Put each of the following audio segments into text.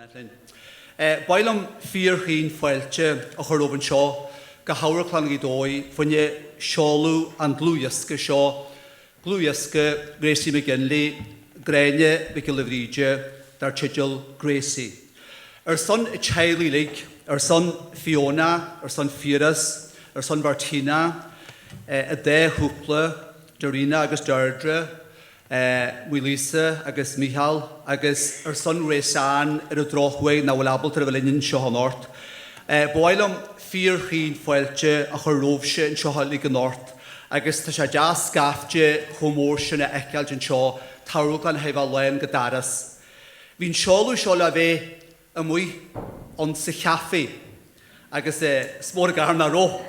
Linn. Ba mhaith liom fíorchaoin fáilte a chur romhaibh anseo go hAmharclann Ghaoth Dobhair fá choinne seoladh an dlúthdhiosca seo, dlúthdhiosca Gracie McGinley, Gráinne Mhic Giolla Bhríde, dar teideal Gracie. Ar son a teaghlaigh uilig, ar son Fiona, ar son Phiaras, ar son Mhartina, a dá chúpla, Darina agus Deirdre, Maolíosa agus Mícheál agus ar son Grace-Ann ar an drochuair nach bhfuil ábalta a bheith linn anseo anocht. Ba mhaith liom fíorchaoin fáilte a chur romhaibhse anseo uilig anocht agus tá sé deas scaifte chomh mór sin a fheiceáilt anseo, t-amharclann a bheith lán go doras. Bhí an seoladh seo le bheith amuigh ann sa chaife agus is mór an gar nach raibh.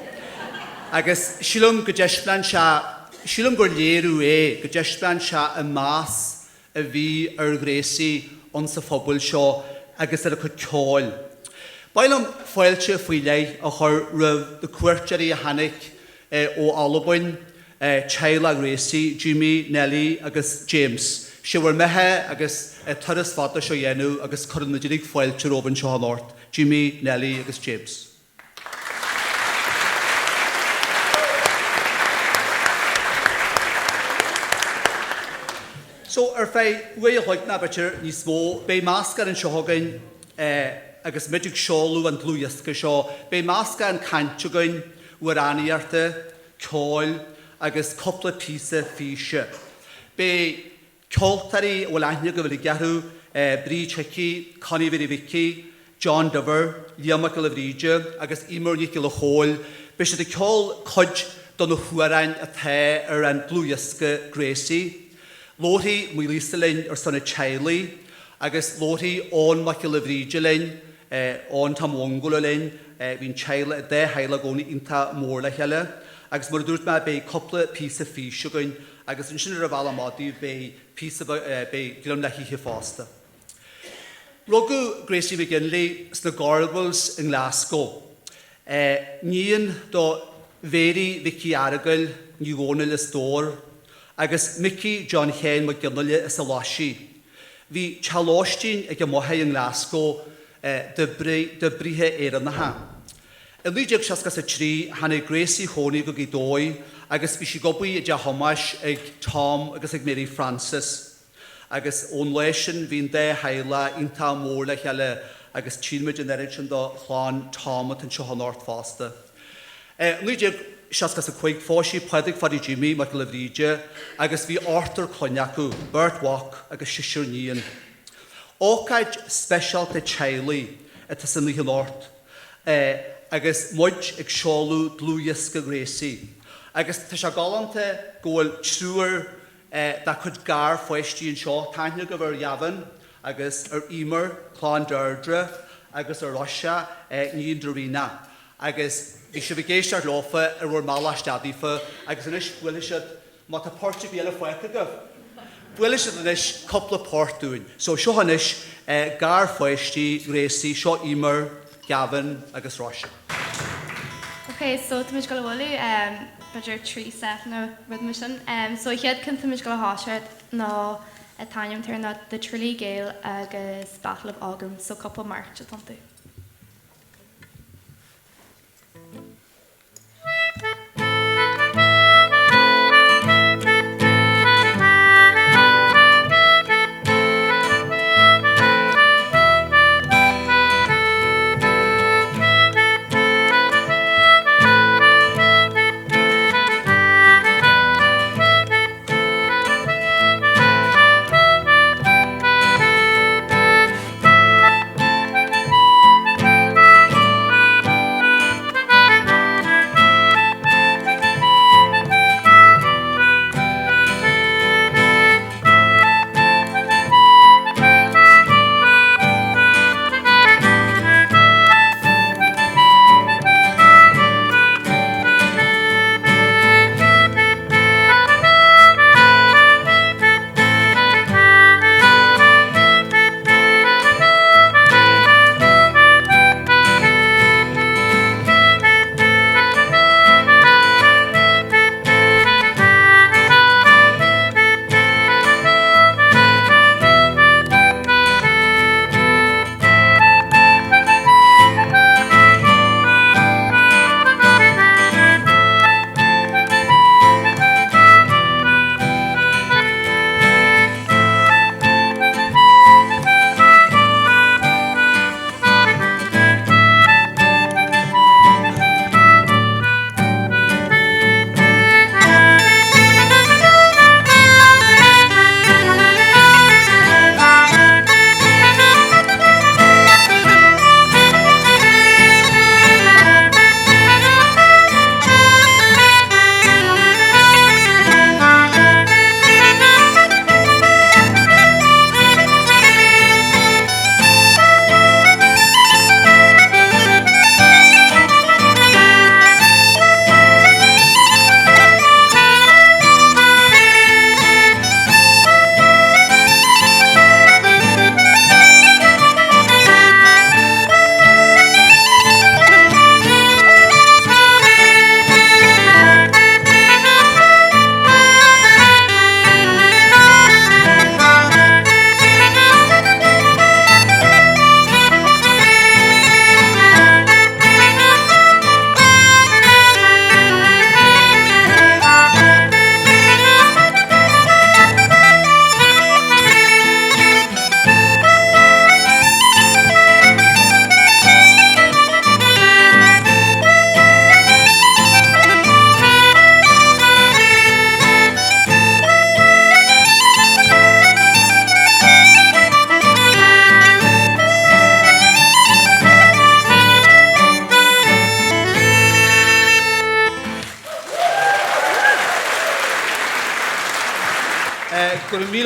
Agus sílim go dtaispeánann sé, sílim gur léiriú é, go dtaispeánann sé an meas a bhí ar Ghracie ann sa phobal seo agus ar a cuid ceoil. Ba mhaith liom fáilte faoi leith a chur roimh na cuairteoirí a tháinig ó Albain, teaghlach Ghracie, Jimmy, Nellie agus James. Sé bhur mbeatha agus turas fada seo a dhéanamh agus cuireann muid uilig fáilte romhaibh anseo anocht, Jimmy, Nellie agus James. So, ar feadh uair a chloig nó b'fhéidir níos mó, beidh meascán anseo againn agus muid ag seoladh an dlúthdhiosca seo. Beidh meascán cainte againn, amhránaíochta, ceoil agus cúpla píosa físe. Beidh ceoltóirí a bhfuil aithne agaibh uilig orthu, Bríd Hickey, Connie Mhary Mhicí, John Diver, Liam Mac Giolla Bhríde agus Eimear Nic Giolla Chóill, beidh siad ag ceol cuid de na hamhráin atá ar an dlúthdhiosca Gracie. Labharfaidh Maolíosa linn ar son an teaghlaigh agus labharfaidh Eoin Mac Giolla Bhríde linn Eoin Tom Mhongóile linn. Bhí an teaghlach, an dá theaghlach i gcónaí iontach mór le chéile. Agus mar a dúirt mé, beidh cúpla píosa físe againn agus ansin ar an bhealach amach daoibh beidh píosa, beidh greim le hithe fosta. Rugadh Gracie McGinley sna Gorbals i nGlasgow. Níon do Mhéirí Mhicí Fhearghail, Ní Dhomhnaill as Dobhar, agus Micí John Sheáin Mac Fhionnghaile as an Laisigh. Bhí teach lóistín ag a máthair i nGlasgow d'oibrithe Éireannacha. I 1963 tháinig Gracie chónaí go Gaoth Dobhair agus bhí sí ag obair i dteach Thomáis ag Tom agus ag Mary Frances. Agus ón lá sin bhí an dá theaghlach iontach mór le chéile agus tchíonn muid an oiread sin do chlann Tom atá anseo anocht fosta. I 1965 phós sí Pádraig Pháidí Jimí Mac Giolla Bhríde agus bhí ochtar clainne acu, beirt mhac agus seisear níon. Ócáid speisialta teaghlaigh atá san oíche anocht agus muid ag seoladh dlúthdhiosca Ghracie. Agus tá sé galánta go bhfuil triúr dá cuid garpháistí anseo, tá aithne agaibh ar Ghavin agus ar Emer, clann Deirdre, agus ar Roise, níon Darina. Agus bhí sibh ag éisteacht leofa ar bhur mbealach isteach daofa agus anois buailfidh siad, má tá port ar bith eile fágtha agaibh, buailfidh siad anois cúpla port dúinn. So seo anois garpháistí Ghracie, seo Emer, Gavin agus Róise. Ok, so tá muid ag dul a bhualadh b'fhéidir 3 set nó rud mar sin. So an chéad ceann tá muid ag dul a thoiseacht ná an t-ainm atá air ná The Tralee Gael agus Battle of Aughrim, so cúpla march atá iontu.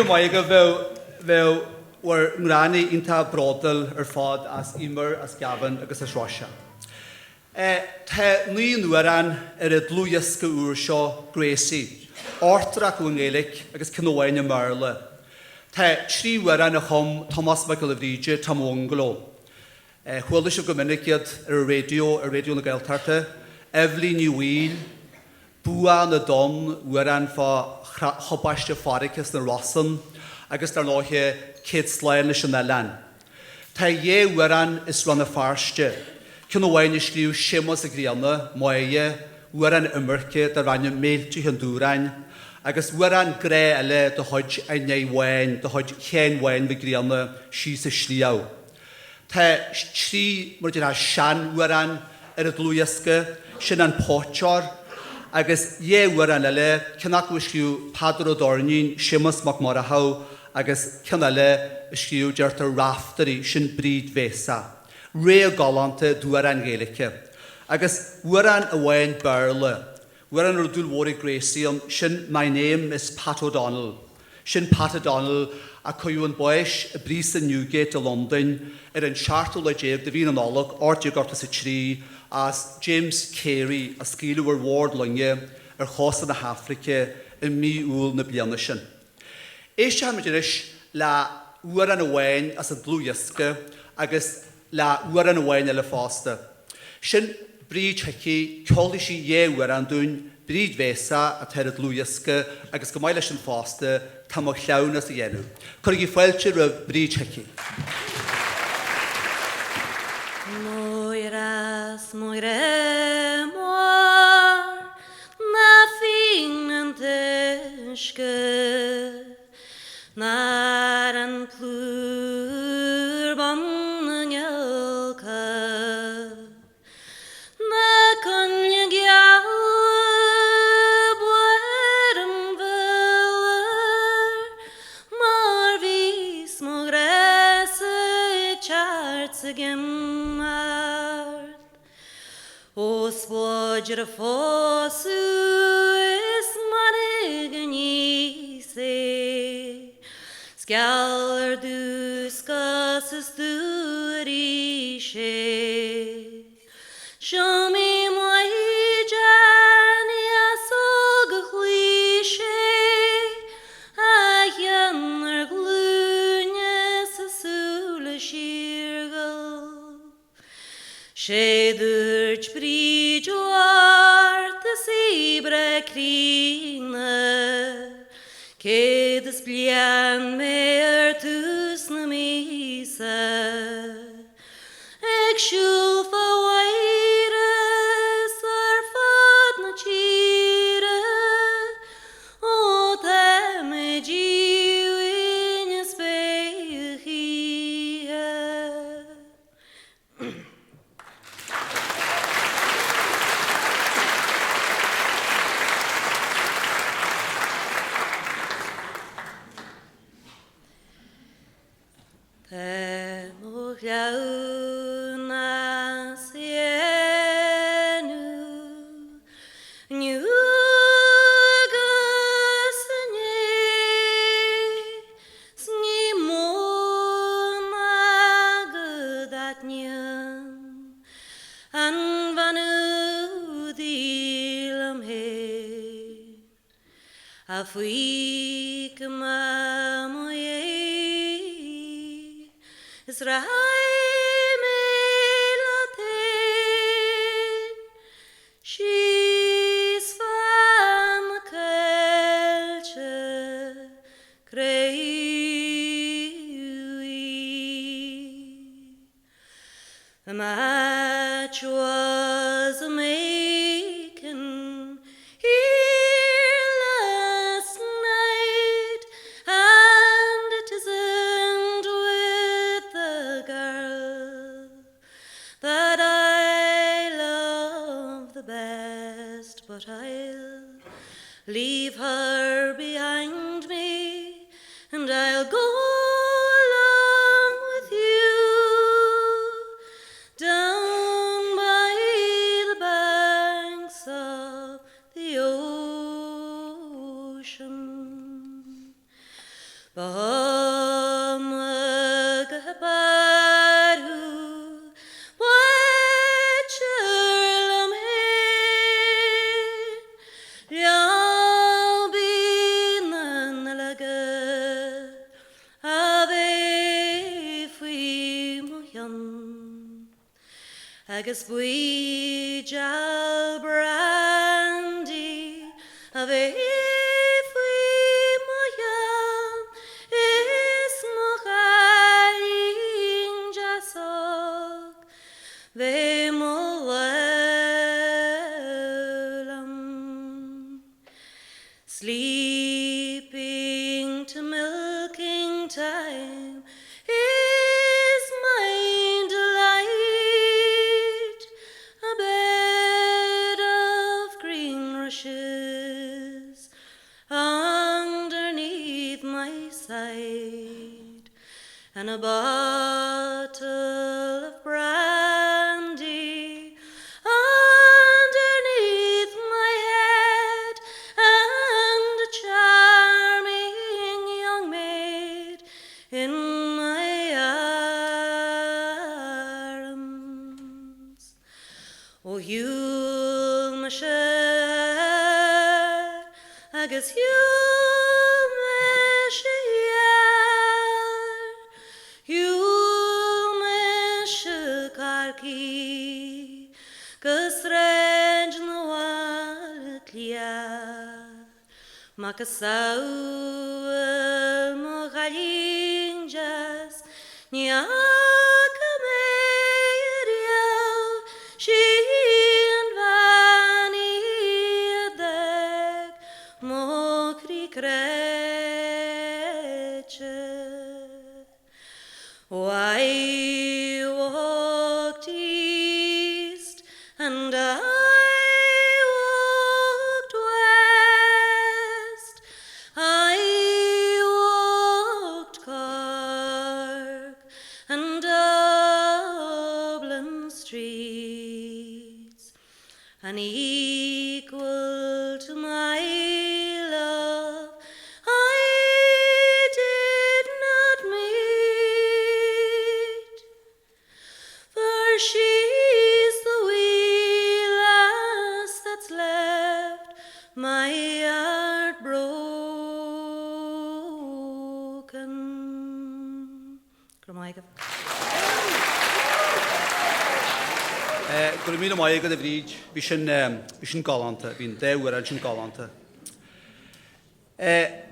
raibh maith agaibh. Bheadh, bheadh bhur ngranny iontach bródúil ar fad as Emer, as Gavin agus as Róise. Tá 9 n-amhrán ar an dlúthdhiosca úr seo, Gracie, ochtar acu i nGaeilge agus ceann amháin i mBéarla. Tá 3 amhrán a chum Tomás Mac Giolla Bhríde, Tom Bhungaló. Chuala sibh go minic iad ar an raidió, ar Raidió na Gaeltachta, Eibhlín Ní Bhaoill, Bua na dTonn, amhrán fá thubaiste farraige sna Rosann agus dar ndóighe Céad Slán leis an Oileán. Tá dhá amhrán as Rann na Feirste, ceann amháin a scríobh Séamus Ó Grianna, Máighe, amhrán imirce darb ainm Méilte Chionn Dúráin, agus amhrán grá eile de chuid An Neigh Bháin, de chuid Sheáin Bháin Mhic Grianna, Síos an Sliabh. Tá 3, mar a déarfá, sean-amhrán ar an dlúthdhiosca, sin An Póitseoir, agus dhá amhrán eile, ceann acu a scríobh Peadar Ó Doirnín, Séamus Mac Murchadha agus ceann eile a scríobh, deirtear, Raiftearaí, sin Bríd Bhéasach. Rogha galánta d'amhráin Ghaeilge. Agus amhrán amháin Béarla. Amhrán a raibh dúil mhór ag Gracie ann, sin My Name is Pat O'Donnell. Sin Pat O'Donnell a cuireadh chun báis i bPríosún Newgate i Londain ar an seachtú lá déag de mhí na Nollag 1883 as James Carey a scaoileadh ar bhord loinge ar chósta na hAfraice i mí Iúil na bliana sin. Éistfimid anois le hamhrán amháin as an dlúthdhiosca agus le hamhrán amháin eile fosta. Sin Bríd Hickey, ceolfaidh sí dhá amhrán dúinn, Bríd Bhéasach atá ar an dlúthdhiosca agus chomh maith leis sin fosta, Tá mo chleamhnas a dhéanamh. Cuirigí fáilte roimh Bríd Hickey. Máire 's Máire mar ná fíonn an t-uisce Mar an plúr bán na ngiolcach Na coinnle geala b'fhearr an mhiolar Mar bhíos mo ghrá-sa ag teacht 's ag imeacht. Ó spláidir a phósadh is mairg aníos é, 's geal ar dtús 'gus is dubh arís é. Seo mé maighdean dheas óg a chloígh sé a cheann ar ghlúine 's a súile síorghal. Sé dúirt Bríd Ó Airt is í breá críonna, 100 bliain mé ar tús na míosa, Ag siúl fá Mháire 's ar fud na tíre, Ó tá mé díomhaoin is beidh a choíche. Tá mo chleamhnas a dhéanamh inniu agus inné, 's ní mó ná go dtaitníonn an bhean údaí liom fhéin. A faoi cuma mo dhéidh is rachaidh mé leat fhéin síos fan na coillte cré-umhaí. The match was a making here last night and it isn't with the girl that I love the best but I'll leave her behind me and I'll go along with you down by the banks of the ocean. Agus buidéal brandy a bheith faoi mo cheann is mo chailín deas óg bheith mo láimh liom. Sleeping to milking time is my delight, A bed of green rushes underneath my side, And a bottle of brandy underneath my head, And a charming young maid in my arms. Ó shiúil mise thoir agus shiúil mise thiar, Shiúil mise Corcaigh go sráideanna Bhaile Átha Cliath, Macasamhail mo chailín deas ní fhaca mé ariamh, 'sí an bhean í a d'fhág mo chroí cráite. Oh I walked east and I walked west, I walked Cork and Dublin streets, An equal to my love I did not meet, For she's the wee lass that's left my heart broken. Go raibh maith agaibh. Go raibh míle maith agat a Bhríd, bhí sin, bhí sin galánta, bhí an dá amhrán sin galánta.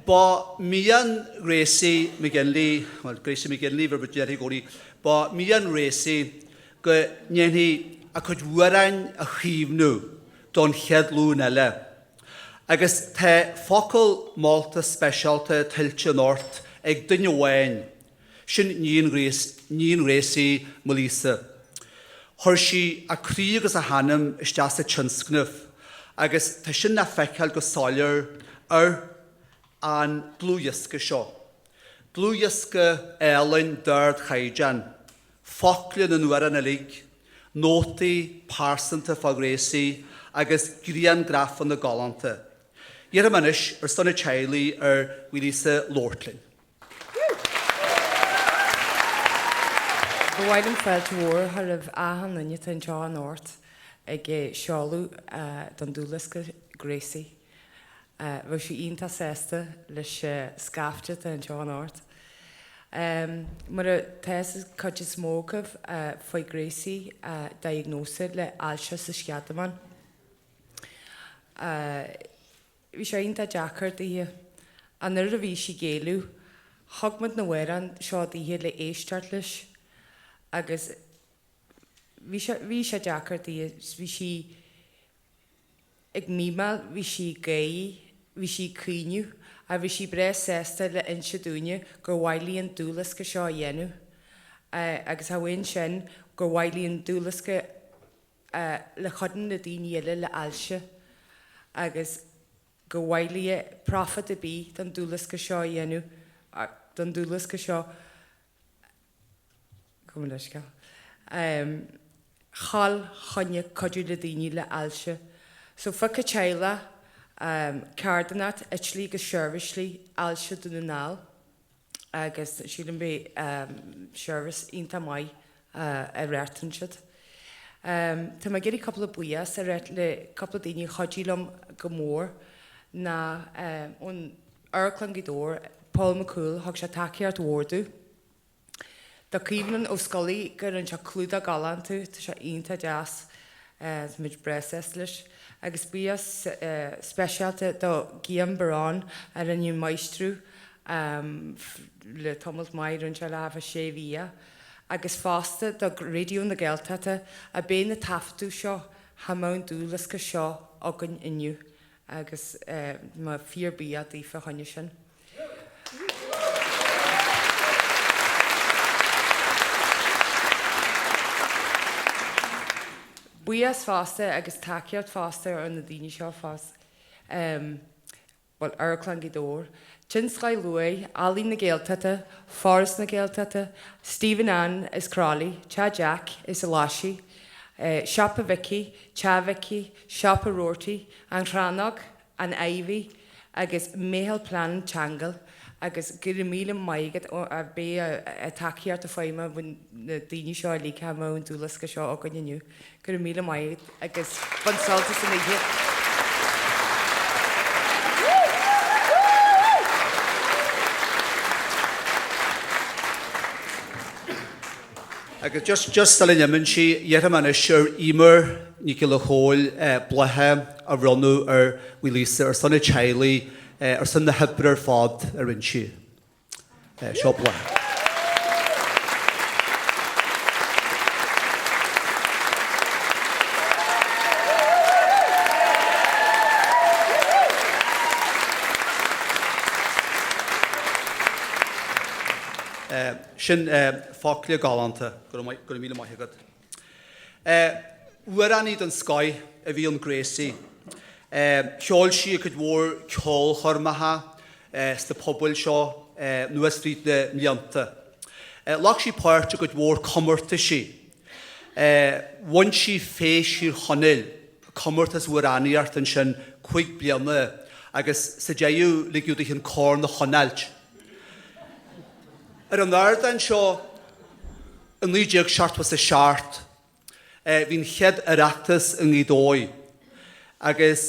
Ba mhian Gracie McGinley, bhuel Gracie McGinley mar a deirtí i gcónaí, ba mhian Gracie go ndéanfaí a cuid amhráin a chaomhnú don chéad ghlúin eile. Agus tá focal molta speisialta tuillte anocht ag duine amháin, Sin níon Ghracie, Melissa. Chuir sí a croí agus a hanam isteach sa tionscnamh agus tá sin le feiceáil go soiléir ar an dlúthdhiosca seo. Dlúthdhiosca álainn d'ardchaighdeán, focla na n-amhrán uilig, nótaí pearsanta fá Ghracie agus griangrafanna galánta. Iarrfaidh mé anois ar son an teaghlaigh ar Mhelissa labhairt linn. Ba mhaith liom fáilte mhór a chur roimh achan duine atá anseo anocht ag seoladh don dlúthdhiosca Gracie. Bheadh sí iontach sásta leis an scaifte atá anseo anocht. Mar atá a fhios ag cuid is mó agaibh fuair Gracie diagnósa le ailse sa sceadamán. Bhí sé iontach deacair daoithe. An uair a bhí sí ag éalú, thug muid na hamhráin seo daoithe le éisteacht leis agus bhí sé, bhí sé deacair daoithe, bhí sí ag mímeáil, bhí sí ag gáirí, bhí sí ag caoineadh ach bhí sí breá sásta le inse dúinne gur mhaith léi an dlúthdhiosca seo a dhéanamh agus cha amháin sin, gur mhaith léi an dlúthdhiosca le cuidiú le daoine eile le ailse agus gur mhaith léi profit ar bith don dlúthdhiosca seo a dhéanamh don dlúthdhiosca seo gabh mo leithscéal dhul chun cuidiú le daoine le ailse. So phioc an teaghlach Carthanacht Eitlí agus Seirbhísí Ailse Dún na nGall. agus sílim beidh seirbhís iontach maith a reáchtálann siad. Tá mé ag iarraidh cúpla buíochas a ráit le cúpla daoine a chuidigh liom go mór ná ón Amharclann Gaoth Dobhair, Paul McCool, thug sé tacaíocht mhór domh. Do Caoimhín Ó Scolaí go rinne sé clúdach galánta, tá sé iontach deas, tá muid breá sásta leis. Agus buíochas speisialta do Guillaume Baron a rinne an máistriú le tamalt maith, rinne sé le thart fá sé mhí. Agus fosta do Raidió na Gaeltachta a b'é na taifeadadh seo cha mbeadh an dlúthdhiosca seo againn inniu agus tá mé fíor buíoch daofa fá choinne sin. Buíochas fosta agus tacaíocht fosta ar na daoine seo fosta, bhuel, Amharclann Ghaoth Dobhair, Tionsclaí Luaith, Ealaín na Gaeltachta, Foras na Gaeltachta, Stephen Ann as Crolly, Teach Jack as an Ghlaisigh, Siopa Mhicí, Teach Mhicí, Siopa Roarty, An Chrannóg, An Ivy agus Meitheal Pleanála Teanga agus go raibh míle maith agat a b'é a tacaíocht a fuair mé ó na daoine seo uilig cha mbeadh an dlúthdhiosca seo againn inniu. Go raibh míle maith agat agus bain sult as an oíche. Agus just, just sula n-imíonn sí, iarrfaidh mé anois ar Emer Nic Giolla Chóill blátha a bhronnadh ar Mhaolíosa ar son an teaghlaigh, ar son na hoibre ar fad a rinne sí. Seo blátha. Sin focla galánta, go raibh míle maith agat. Amhránaí den scoith a bhí in Gracie. Cheol sí i gcuid mhór ceolchoirmeacha sna pobail seo anuas fríd na mblianta. Ghlac sí páirt i gcuid mhór comórtaisí. Bhain sí Feis Thír Chonaill, comórtas amhránaíochta ansin cúig bliana agus sa deireadh ligeadh di an corn a choinneáilt. Ar an ardán seo i 1977 bhí an chéad Oireachtas i nGaoth Dobhair agus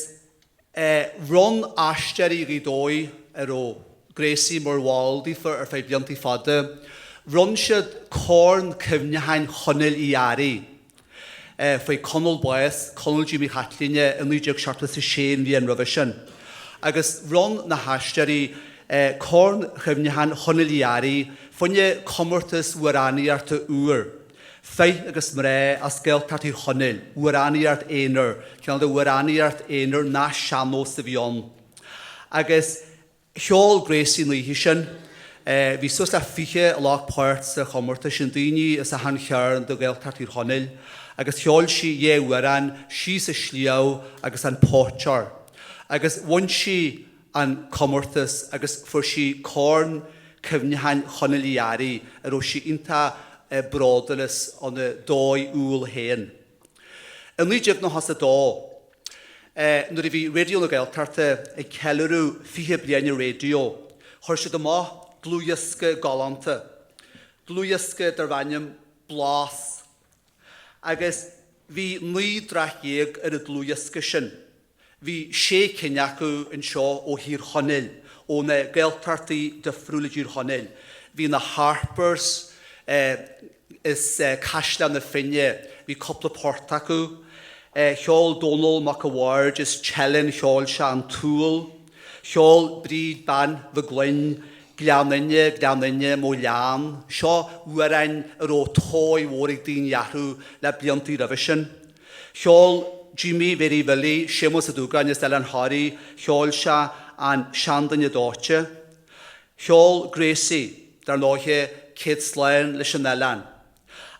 bhronn Aisteoirí Ghaoth Dobhair, a raibh Gracie mar bhall daofa ar feadh blianta fada, bhronn siad Corn Cuimhneacháin Chonaill Uí Fhearraigh. Fuair Conall bás, Conall Jimí Chaitlín, i 1976, an bhliain roimhe sin, agus bhronn na hAisteoirí Corn Chuimhneacháin Chonaill Uí Fhearraigh fá choinne comórtas amhránaíochta úr, fir agus mná as Gaeltacht Thír Chonaill, amhránaíocht aonair, cineál de amhránaíocht aonair nach sean-nós a bhí ann. Agus. Cheol Gracie an oíche sin. Bhí suas le 20 a ghlac páirt sa chomórtas sin, daoine as achan chearn de Ghaeltacht Thír Chonaill, agus cheol sí dhá amhrán, Síos an Sliabh agus An Póitseoir. Agus bhain sí an comórtas agus fuair sí Corn Cuimhneacháin Chonaill Uí Fhearraigh, a raibh sí iontach bródúil as an 2 Iúil féin. I 1992, nuair a bhí Raidió na Gaeltachta ag ceiliúradh 20 bliain an raidió, chuir siad amach dlúthdhiosca galánta, dlúthdhiosca darbh ainm Blas, agus bhí 19 dtraic ar an dlúthdhiosca sin. Bhí sé cinn acu anseo ó Thír Chonaill, ó na Gaeltachtaí difriúla i dTír Chonaill. Bhí na Harpers as Caisleán na Finne, bhí cúpla port acu. Cheol Dónall Mac a' Bhaird as Teileann, cheol sé An tSúil. Cheol Bríd Bean Mhig Fhloinn, Gleann Fhinne, Gleann Fhinne, Mo Ghleann. Seo amhráin a raibh tóir mhór ag daoine orthu le bliantaí roimhe sin. Cheol Jimí Mhéirí Bhilí, Séamus Ó Dúgáin as Oileán Thoraí, cheol sé An Seanduine Dóite. Cheol Gracie, dar ndóighe, Céad Slán leis an Oileán.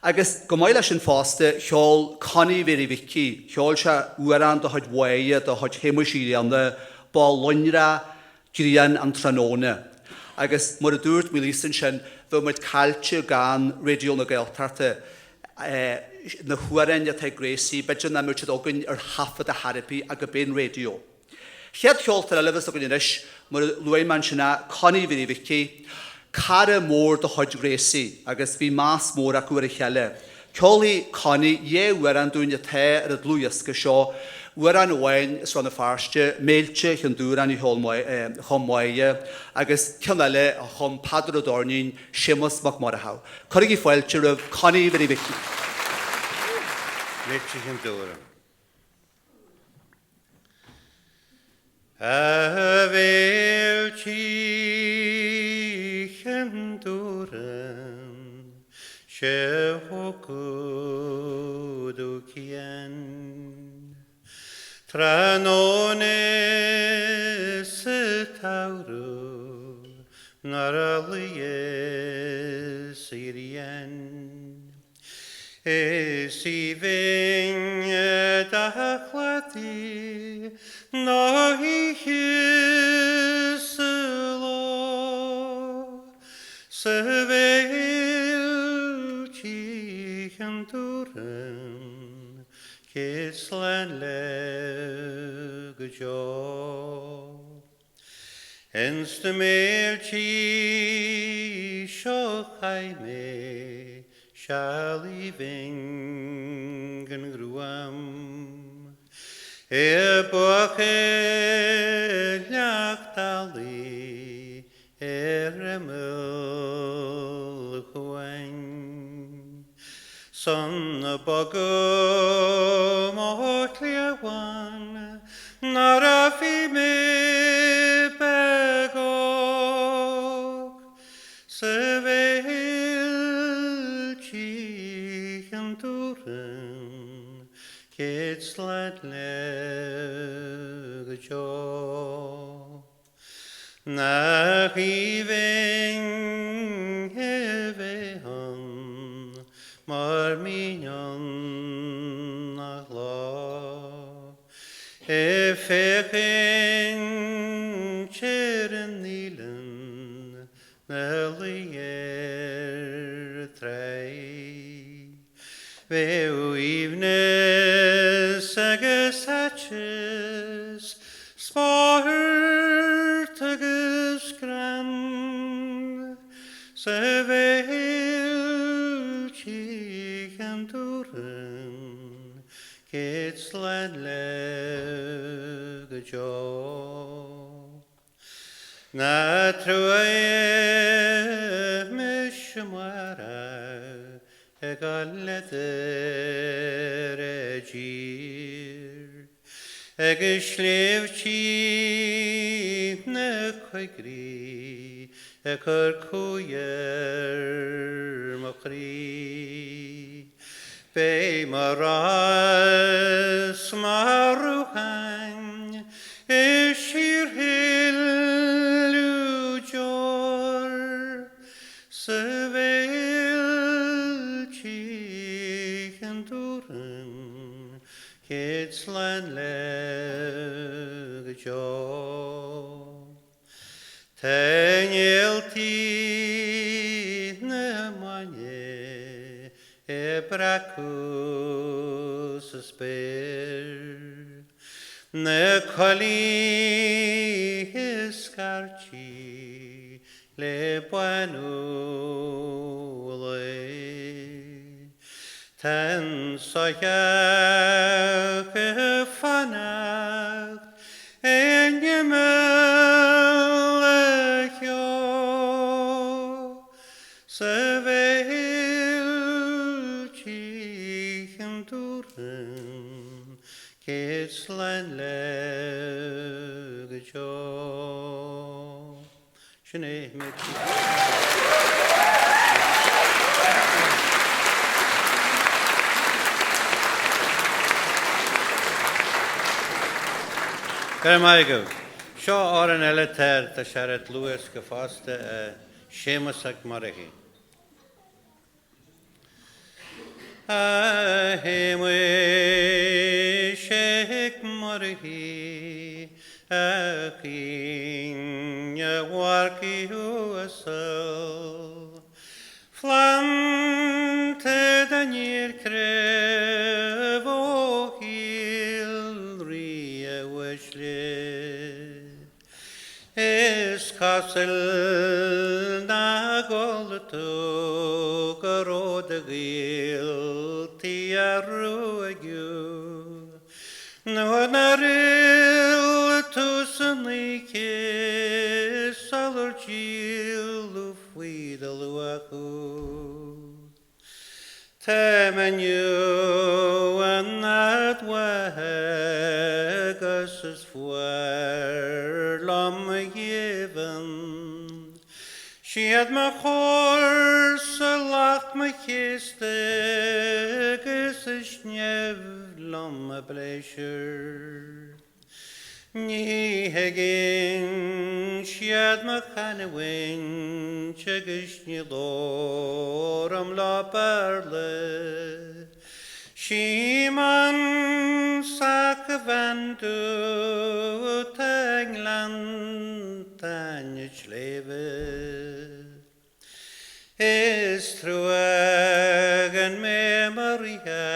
Agus chomh maith leis sin fosta, cheol Connie Mhéirí Mhicí, cheol sé amhrán de chuid Mháire, de chuid Shéamuis Uí Ghrianna, Ba Lonrach grian an tráthnóna. Agus mar a dúirt Maolíosa ansin, bheadh muid caillte gan Raidió na Gaeltachta, na hamhráin atá ag Gracie, b'fhéidir nach mbeadh siad againn ar thaifead ar chor ar bith ach gurb é an raidió. Chéad cheoltóir eile a bheas againn anois, mar a luaigh mé ansin ná Connie Mhéirí Mhicí, cara mór de chuid Ghracie agus bhí meas mór acu ar a chéile. Ceolfaidh Connie dhá amhrán dúinn atá ar an dlúthdhiosca seo. Amhrán amháin as Rann na Feirste, Méilte Chionn Dúráin a chum Máire agus ceann eile a chum Peadar Ó Doirnín, Séamus Mac Murchadha. Cuirigí fáilte roimh Connie Mhary Mhicí. Méilte Chionn Dúráin. A Mhéiltí Chionn Dúráin, 'sé thógfadh do chian. Tráthnóna sa tsamhradh nuair a luíos an ghrian. Is aoibhinn do chladaí na hoíche 's an lá 'S a Mhéiltí Chionn Dúráin céad slán leat go deo. Ins na Méiltí seo chaith mé seal aoibhinn den ghruaim. Ag buachailleacht eallaigh ar imeall an chuain. 'S ann a bogadh mo chliabhán nuair a bhí mé beag óg 'S a Mhéiltí Chionn Dúráin céad slán leat go deo. Nach aoibhinn é bheith ann mar mbínn ann gach lá Ag féachaint ar an oileán 'na luí ar an tráigh. Bheadh aoibhneas agus aiteas, spórt agus greann 'S a Mhéiltí Chionn Dúráin, céad slán leat go deo. Nach trua é mise amárach ag gabháil leat ar an dtír Agus sléibhtí na coigríche ag cur cumhaidh ar mo chroí. Beidh mo rath 's mo rúchain ag síorshileadh deor 'S a Mhéiltí Chionn Dúráin céad slán leat go deo. Tá néaltaí na maidne ag breacadh sa spéir, na coiligh ag scairtigh le bánú lae. Tá an soitheach ag fanacht In imeall an cheo 'S a Mhéiltí Chionn Dúráin, céad slán leat go deo. Sin é Méiltí. Go raibh maith agaibh. Seo amhrán eile atá ar, tá sé ar an dlúthdhiosca fosta, Séamus Mac Murchaidh. A Shéamuis Mhic Murchaidh, a chaoin, a mharcaigh uasail, Phlanda d'aniar craobh ó shíol Rí a uaisle. Is cosúil nár chuala tú go raibh do ghaoltaí á ruaigeadh nó Táim inniu in áit mhaith agus is fuar liom mo ghéibheann. Siad mo chomharsa lucht mo chéasta agus is nimh liom a bpléisiúr. Ní thuigeann siad mo chanúint agus ní labhraim leo Béarla. Sí m'ansa a bhean dubh atá i nGleanntáin an tSléibhe. Is trua gan mé mo ríthe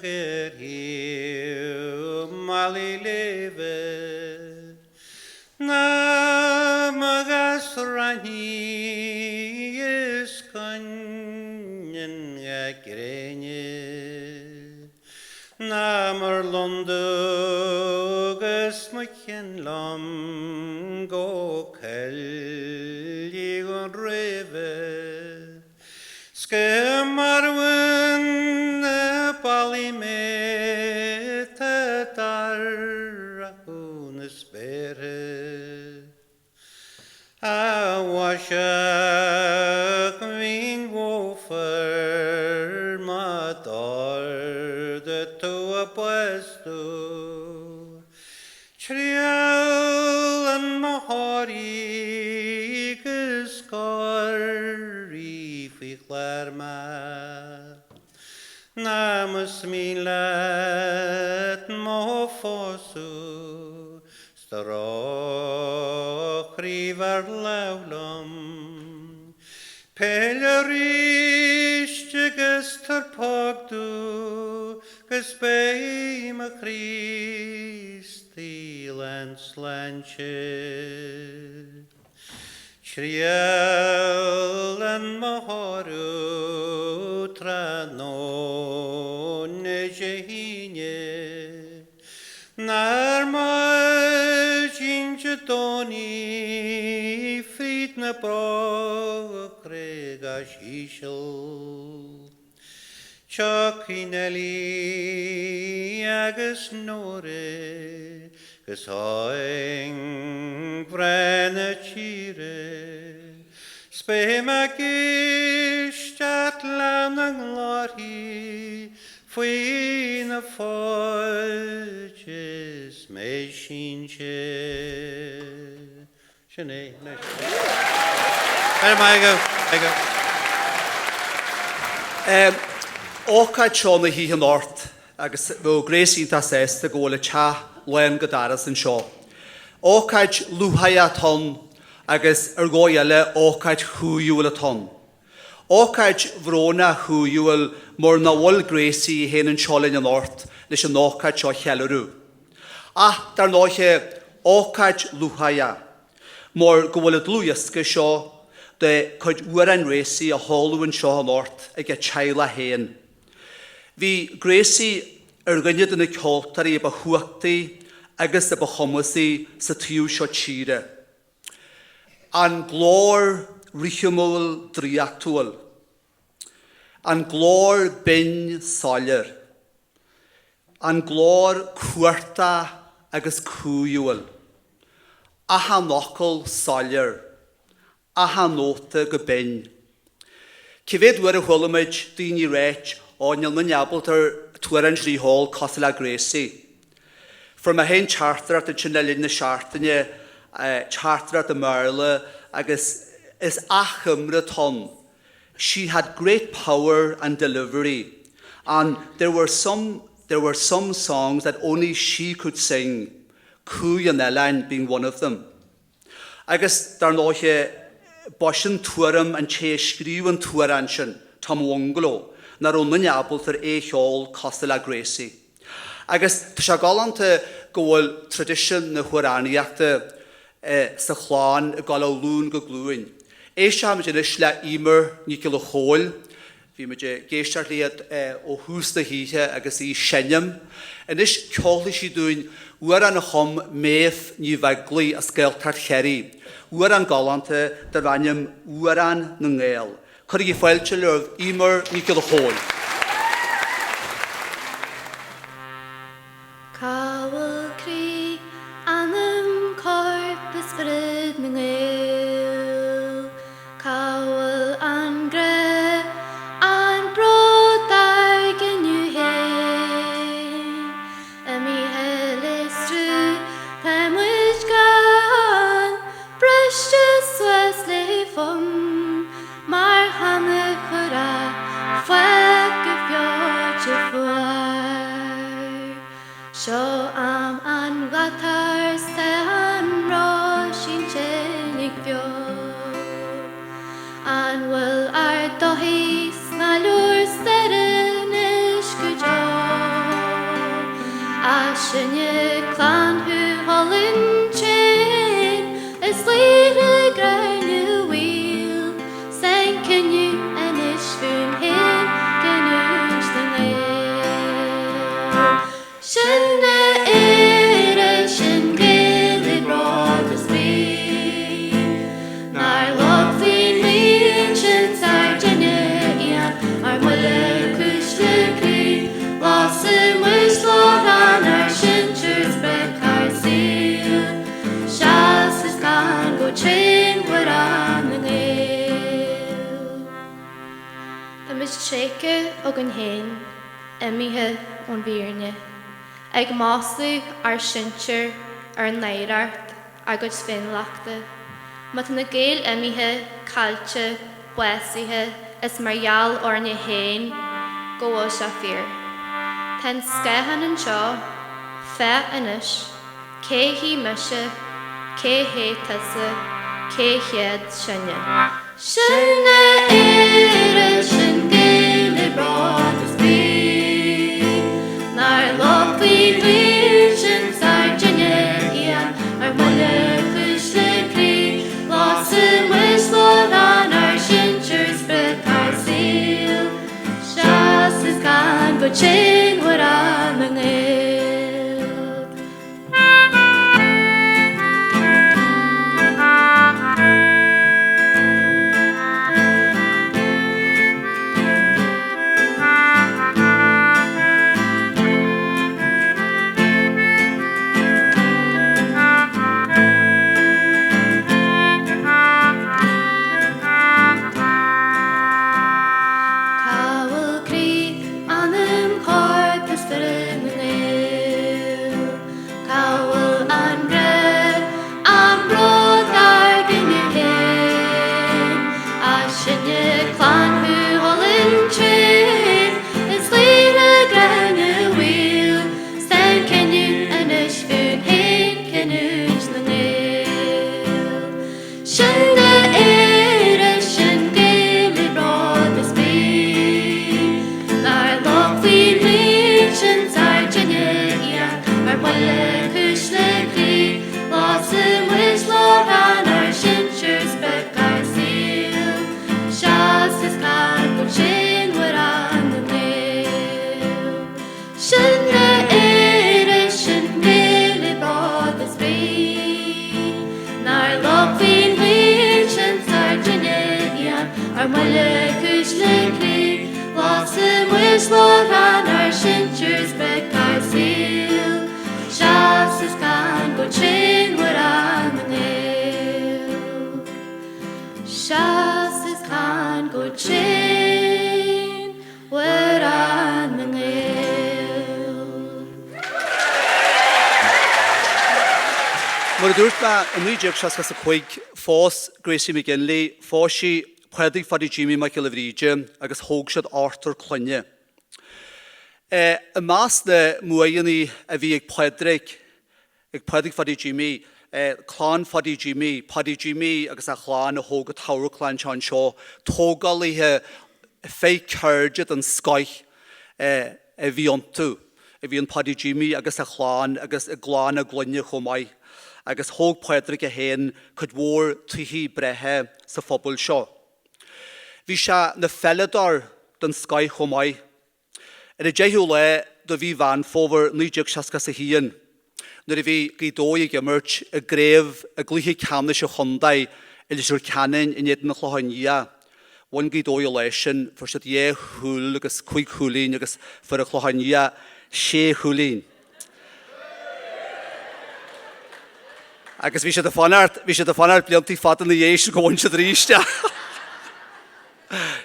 ar thaobh malaí léibhe Ná mo ghasra raithní is coinín na gréine Ná mo lon dubh agus mo chionn liom go coillidh an Fhréimhe 'S go marbhann na ballaí mé tá dorcha na spéartha. A mhaiseach mhín bhófar má d'ardaigh tú a bás domh. Triallann mo sháraí agus gáirí faoi chlár mé. Ná más mian leat mo phósadh 's do chroí bheir lámh liom. Peil arís agus tabhair póg domh 'gus beidh mo Chríostaí lán sláinte. Triallann mo shárú tráthnóna Dé hAoine. Ná ar maidin Dé Domhnaigh fríd na brócra gais íseal. Tiocfaidh Neilí agus Nóra 'gus óing bhreá na tíre 's beidh mé ag éisteacht lena nglórthaí Faoi na fáilte is mé sínte. Sin é anois. Go raibh maith agaibh. Agaibh. Ócáid seo na hoíche anocht agus bheadh Grace iontach sásta go bhfuil an teach lán go doras anseo. Ócáid lúcháireach atá ann agus ar dhóigh eile ócáid chúiúil atá ann. Ócáid bhrónach chúiúil mar nach bhfuil Gracie í féin anseo linn anocht leis an ócáid seo a cheiliúradh. Ach, dar ndóiche, ócáid lúcháireach mar go bhfuil an dlúthdhiosca seo de chuid amhráin Ghracie á sheoladh anseo anocht ag a teaghlach féin. Bhí Gracie ar dhuine de na ceoltóirí a ba chumhachtaí agus a ba chumasaí sa taobh seo tíre. An glór rithimiúil draíochtúil. An glór binn soiléir. An glór cumhachtach agus cumhúil. Achan fhocal soiléir. Achan nóta go binn. Cé mhéad uair a chuala muid daoine ag ráit ó níl aon duine ábalta an t-amhrán sin a cheol cosúil le Gracie. Fuair mé féin teachtaireacht ansin le linn na seachtaine, teachtaireacht i mBéarla agus is achoimre atá ann, She had great power and delivery and there were some there were some songs that only she could sing, Cú an Oileáin being one of them. Agus, dar ndóiche, b'shin tuairim an té a scríobh an t-amhrán sin, Tom Bhungaló, nach raibh aon duine ábalta é a cheol cosúil le Gracie. Agus tá sé galánta go bhfuil traidisiún na hamhránaíochta sa chlann ag dul ó ghlúin go glúin. Éistfimid anois le Eimear Nic Giolla Chóill, Bhí muid ag éisteacht léi ó thús na hoíche agus í ag seinm. Anois ceolfaidh sí dúinn amhrán a chum Méabh Ní Bheaglaoi as Gaeltacht Chiarraí, amhrán galánta darb ainm Amhrán na nGael. Cuirigí fáilte roimh Eimear Nic Giolla Chóill. Cá bhfuil croí, anam, corp is spiorad na nGael? Cá bhfuil an grá, an bród dár gcine féin? Imithe le strú, tá muid gann, briste suas le fonn mar channa chura fágtha feoite fuar. Seo am an ghátair 's tá an roisín tinn ag beo. An bhfuil ár dtodhchaí sna leabhair staire anois go deo? Ach sinne clann Chú Chulainn tréan is laochra Ghráinne Mhaoil 's an cinneadh anois fúinn féin cinniúint na nGael. Sinne Éire, sin Gaeil le bród is brí. Nár leag faoin mbliain sin 's ár dtine iad ár mbuille cuisle croí. Lasadh muid láithreán ár sinsear 's sprioc ár saoil. Seas is can go tréan Amhrán na nGael. Táimid tréigthe againn féin. imithe ón bhfírinne, ag maslú ár sinsear, ár n-oidhreacht, ár gcuid féiniúlachta. Má tá na Gaeil imithe, caillte, básaithe, is mar gheall orainne féin go bhfuil sé fíor. Tá an scáthán anseo, féach anois, cé hí mise, cé hé tusa, cé hiad sinne? Sinne Éire, sin Gaeil le bród is brí. Nár leag faoin mbliain sin 's ár dtine iad ár mbuille cuisle croí. Lasadh muid láithreán ár sinsear 's sprioc ár saoil. Seas is can go tréan Amhrán na nGael. Cá bhfuil croí, anam, corp is spiorad na nGael? Cá bhfuil an grá, an bród dár gcine féin? Ach sinne clann Chú Chulainn tréan is laochra Ghráinne Mhaoil 's tá an cinneadh anois fúinn féin cinniúint na nGael. Sinne Éire, sin Gaeil le bród is brí. Nár leag faoin mbliain sin 's ár dtine iad ár mbuille cuisle croí. Lasadh muid láithreán ár sinsear 's sprioc ár saoil. Seas is can go tréan Amhrán na nGael. Sinne Éire, sin Gaeil le bród is brí. Nár leag faoin mbliain sin 's ár dtine iad ár mbuille cuisle croí. Lasadh muid láithreán ár sinsear 's sprioc ár saoil. Seas is can go tréan Amhrán na nGael. Seas is can go tréan Amhrán na nGael. Mar a dúirt mé, i 1965, phós Gracie McGinley, phós sí Pádraig Phaidí Jimí Mac Giolla Bhríde agus thóg siad ochtar clainne. I measc na mbuaidheanna a bhí ag Pádraig, ag Pádraig Phaidí Jimí, clann Phaidí Jimí, Paidí Jimí agus a chlann a thóg an t-amharclann seo anseo, tógálaithe fir ceirde den scoith a bhí iontu, a bhí in Paidí Jimí agus a chlann agus i gclann a gclainne chomh maith, agus thóg Pádraig é féin cuid mhór tithe breátha sa phobal seo. Bhí sé 'na pheileadóir den scoith chomh maith. Ar an 10ú lá de mhí Mheán Fómhair 1961, nuair a bhí Gaoth Dobhair ag imirt i gcraobh i gcluiche ceannais an chontae i Leitir Ceanainn in éadan an Chlocháin Liath, Bhain Gaoth Dobhair an lá sin, fuair siad dhá chúl agus cúig chúilín agus fuair an Clochán Liath sé chúilín. Agus bhí siad ag fanacht, bhí siad ag fanacht bliantaí fada ina dhiaidh sin gur bhain siad arís é.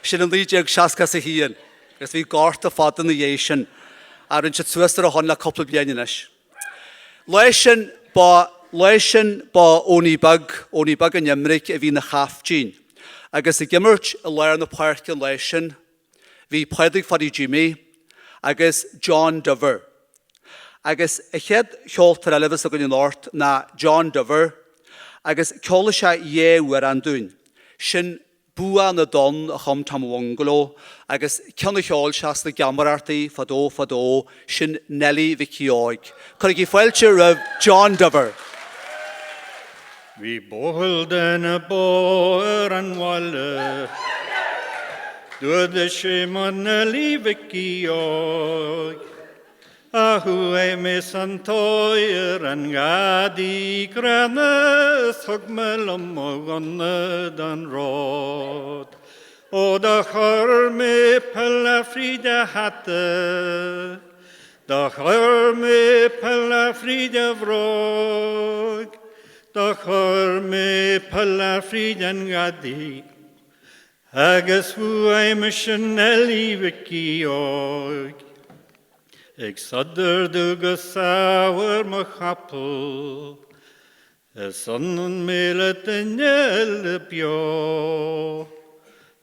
Sin i 1961 agus bhí gorta fada ina dhiaidh sin. Ach rinne siad suas ar a shon le cúpla bliain anois. Lá sin ba lá sin ba Owenie Beag, Owenie Beag an Imric a bhí ina chaiftín. Agus ag imirt i lár na páirce an lá sin bhí Pádraig Pháidí Jimmy agus John Diver. Agus an chéad cheoltóir eile a bheas againn anocht ná John Diver agus ceolfaidh sé dhá amhrán dúinn. Sin Bua na dTonn a chum Tom Bhungaló agus ceann a cheol sé sna geamaireachtaí fadó fadó, sin Neilí Mhicí Óig. Cuirigí fáilte roimh John Diver. Bhí buachaill de na bó ar an bhaile, D'fhuadaigh sé mo Neilí Mhicí Óig. A chuaigh mé san tóir an ghadaí gránna is thug mé liom mo ghunna don ród. Ó do chuir mé piolla fríd a hata, do chuir mé piolla fríd a bhróg, do chuir mé piolla fríd an ghadaí agus bhuaigh mise Neilí Mhicí Óig. Ag sodar domh go sámh ar mo chapall, Is ionann mé le duine eile beo.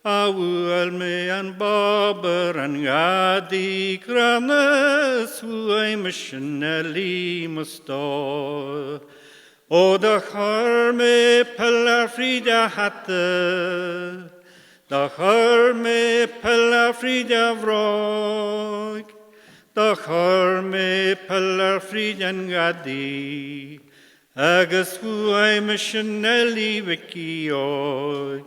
A bhuail mé an bob ar an ghadaí gránna Is bhuaigh mise Neilí mo stór. Ó do chuir mé piolla fríd a hata, Do chuir mé piolla fríd a bhróg, Do chuir mé piolla fríd an ghadaí, Agus bhuaigh mise Neilí Mhicí Óig.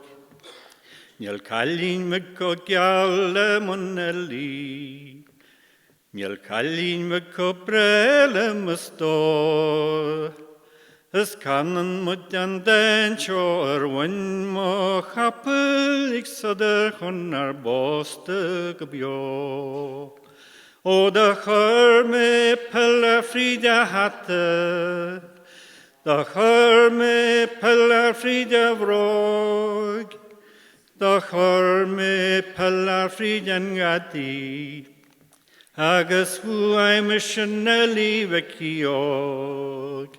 Níl cailín bheag chomh geal le mo Neilí, Níl cailín bheag chomh breá le mo stór. Is canann muid an dán seo ar mhuin mo chapaill ag sodar chun ár bpósta go beo. Ó do chuir mé piolla fríd a hata, do chuir mé piolla fríd a bhróg, Do chuir mé piolla fríd an ghadaí agus bhuaigh mise Neilí Mhicí Óig,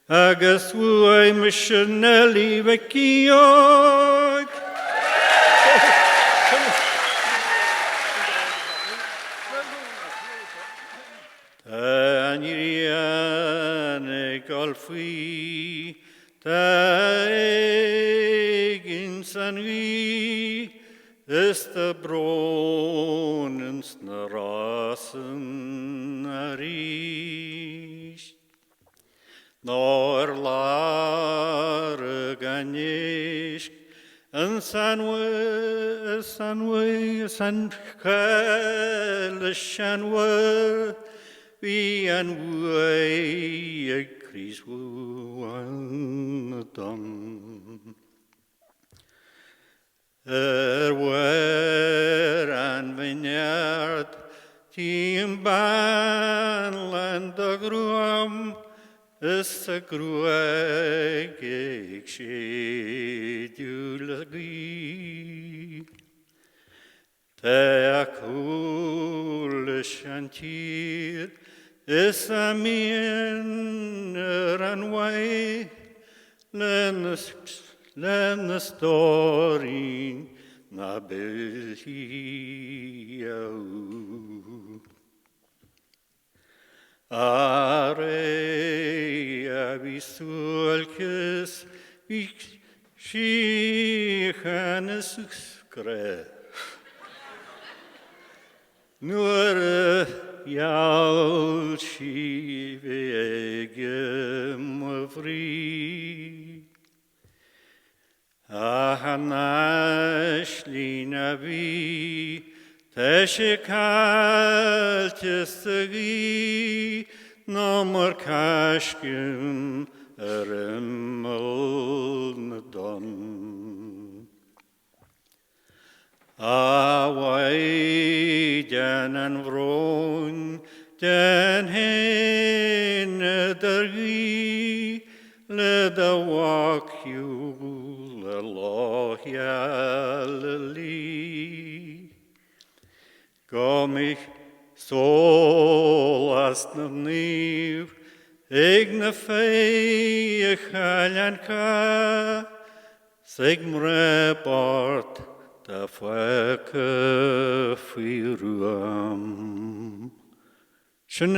agus bhuaigh mise Neilí Mhicí Óig. Tá an ghrian ag dul faoi Tá éag ins an ghaoth is tá brón ins na rásann arís. Nó ar lorg an éisc ins an is an is an choill is an mhuir Bhí an bhuaidh ag craos bhuan na dtonn. Ar bharr an bhinn ard tchím bean lán de ghruaim is a gruaig ag séideadh le gaoth. Tá a cúl leis an tír is a mian ar an mhaith lena stóirín ná builfidh Arae a bhí suáilceas, bhí síocháin is grá. Nuair a gheall sí bheith aige mo bhrí. Ach an aisling a bhí, tá sé caillte sa ghaoth nó mar caisciúin ar imeall na dtonn. A Mhaighdean an Bhróin, déan féin idir-ghuí le do Mhac shiúl ar lá Ghalilee. Go mbeidh sólás na naomh ag na fir a chaill an cath, 's ag mná bocht atá fágtha faoi ruaim. Sin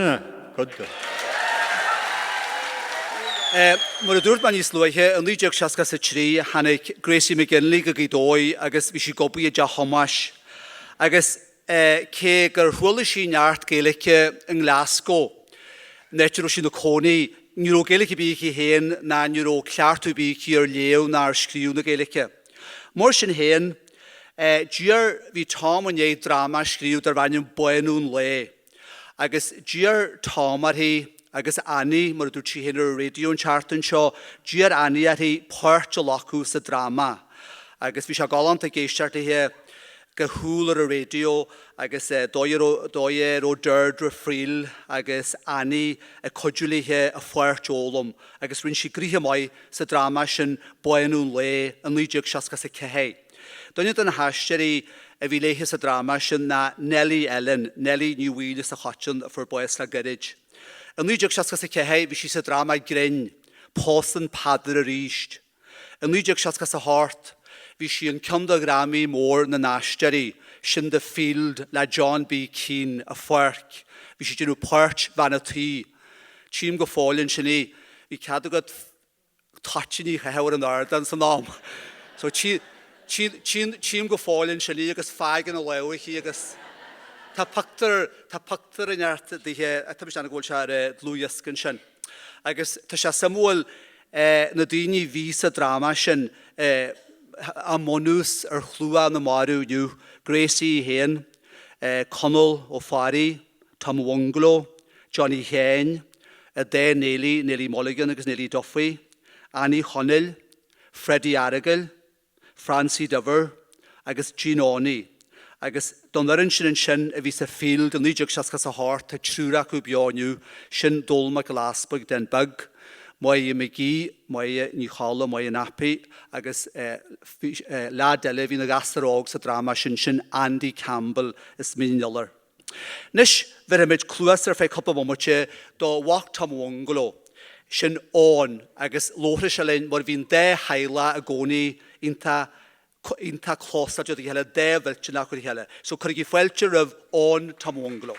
cuid de. Mar a dúirt mé níos luaithe, i 1963 tháinig Gracie McGinley go Gaoth Dobhair agus bhí sí ag obair i dTeach Thomáis. Agus cé gur chuala sí neart Gaeilge i nGlasgow, an áit a raibh sí ina cónaí, ní raibh Gaeilge ar bith aici féin ná ní raibh cleachtadh ar bith aici ar léamh ná ar scríobh na Gaeilge. Mar sin féin, d'iarr, bhí Tom i ndiaidh dráma a scríobh darbh ainm Bánú an Lae. Agus d'iarr Tom uirthi, agus Annie, mar a dúirt sí féin ar an raidió an tseachtain seo, d'iarr Annie uirthi páirt a ghlacadh sa dráma. Agus bhí sé galánta ag éisteacht léithe go humhal ar an raidió agus dóigh a raibh, dóigh a raibh Deirdre Friel agus Annie ag cuidiú léithe a pháirt a fhoghlaim agus rinne sí gnoithe maith sa dráma sin Bánú an Lae i 1964. Duine de na haisteoirí a bhí léithe sa dráma sin ná Nellie Ellen, Nellie Ní Bhaoill as an Choiteann a fuair bás le gairid. I 1964 bhí sí sa dráma grinn, Pósann Peadar Arís. I 1968 bhí sí in ceann de dhrámaí mór na n-aisteoirí, sin The Field le John B. Keane, An Pháirc. Bhí sí ag déanamh páirt bhean a' tí. Tchím go fóill ansin í. Bhí cead agat toitíní a chaitheamh ar an ardán san am. So tchím go fóill ansin í agus feaig ina lámh aici agus tá pictiúr, tá pictiúr i neart dithe, tá mise ag déanamh go bhfuil sé ar an dlúthdhiosca ansin. Agus tá sé suimiúil na daoine a bhí sa dráma sin, a mbunús ar shlua na marbh inniu, Gracie í féin, Conall Ó Fearraigh, Tom Bhungalow, Johnny Sheáin, an dá Neilí, Neilí Mulligan agus Neilí Duffy, Annie Chonaill, Freddie Fhearghail, Francie Diver agus Jean Awney. Agus don fhoireann sin ansin a bhí sa Field i 1968 tá triúr acu beo inniu, sin Dónall Mac Giolla Easpaig, Dan Beag, Máire McGee, Máire Ní Cholla, Máire Nappy agus leaid eile a bhí ina ghasúr óg sa dráma sin, sin Andy Campbell as Mín an Iolair. Anois, bhéarfaimid cluas ar feadh cúpla bomaite do mhac Tom Bhungalow, sin Eoin, agus labharfaidh sé linn mar bhí an dá theaghlach i gcónaí iontach, iontach clósáilte dá chéile, dá mhillteanach dá chéile. So cuirigí fáilte roimh Eoin Tom Bhungalow.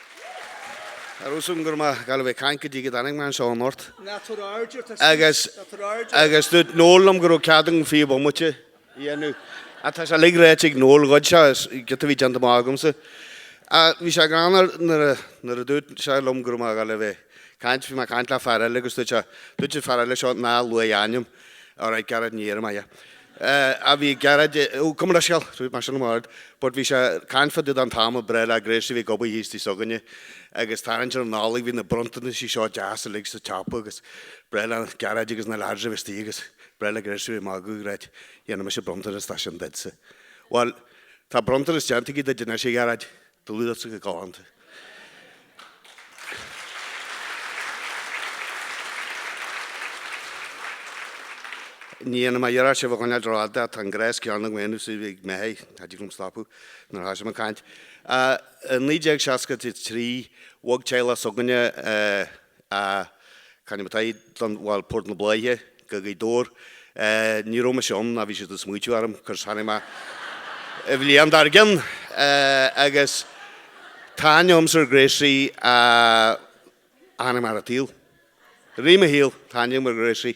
Tá a fhios agam go raibh mé ag gabháil a bheith ag caint go dtí go dtáinig mé anseo anocht. Ná tabhair aird air, tá Agus, ná tabhair aird air. agus dúirt Noel liom go raibh cead agam 20 bomaite. dhéanamh. Ach tá sé uilig ráite ag Noel, ghoid sé giota a bhí déanta amach agamsa. Bhí sé greannmhar nuair a, nuair a dúirt sé liom go raibh mé ag dul a bheith ag caint, bhí mé ag caint le fear eile agus dúirt sé, dúirt an fear eile seo ná luaigh a ainm. Alright Gearóid, ní dhéarfaidh mé é. Ach bhí Gearóid, ó gabh mo leithscéal, dúirt mé sin liom ard, but bhí sé ag caint fá dtaobh den t-am a breá le Grace a bhí ag obair thíos tigh s'againne agus tarraingt ar an Nollaig bhí na bronntanaisí seo deas uilig sa tsiopa agus breá le Gearóid agus na lads a bhí istigh agus Breá le Grace a bheith ag magadh right, dhéanfaidh mise bronntanas de sin duitse. Bhuel, tá bronntanas déanta aige duit anois, a Ghearóid, dlúthdhiosca go galánta. Ní dhéanfaidh mé iarracht sibh a choinneáil rófhada, tá an gnás céanna agam féin is a bhí ag Meithí, cha dtig liom stopadh nuair a thosaím ag caint. I 1963, bhog teaghlach s'againne a C'ainm atá don, bhuel, Port na Bláithe go Gaoth Dobhair. Ní raibh mise ann ná bhí siad ag smaoitiú orm cos tháinig mé an bhliain dár gcionn agus tá aithne agamsa ar Gracie ó tháinig mé ar an tsaol. I rith mo shaoil tá aithne agam ar Gracie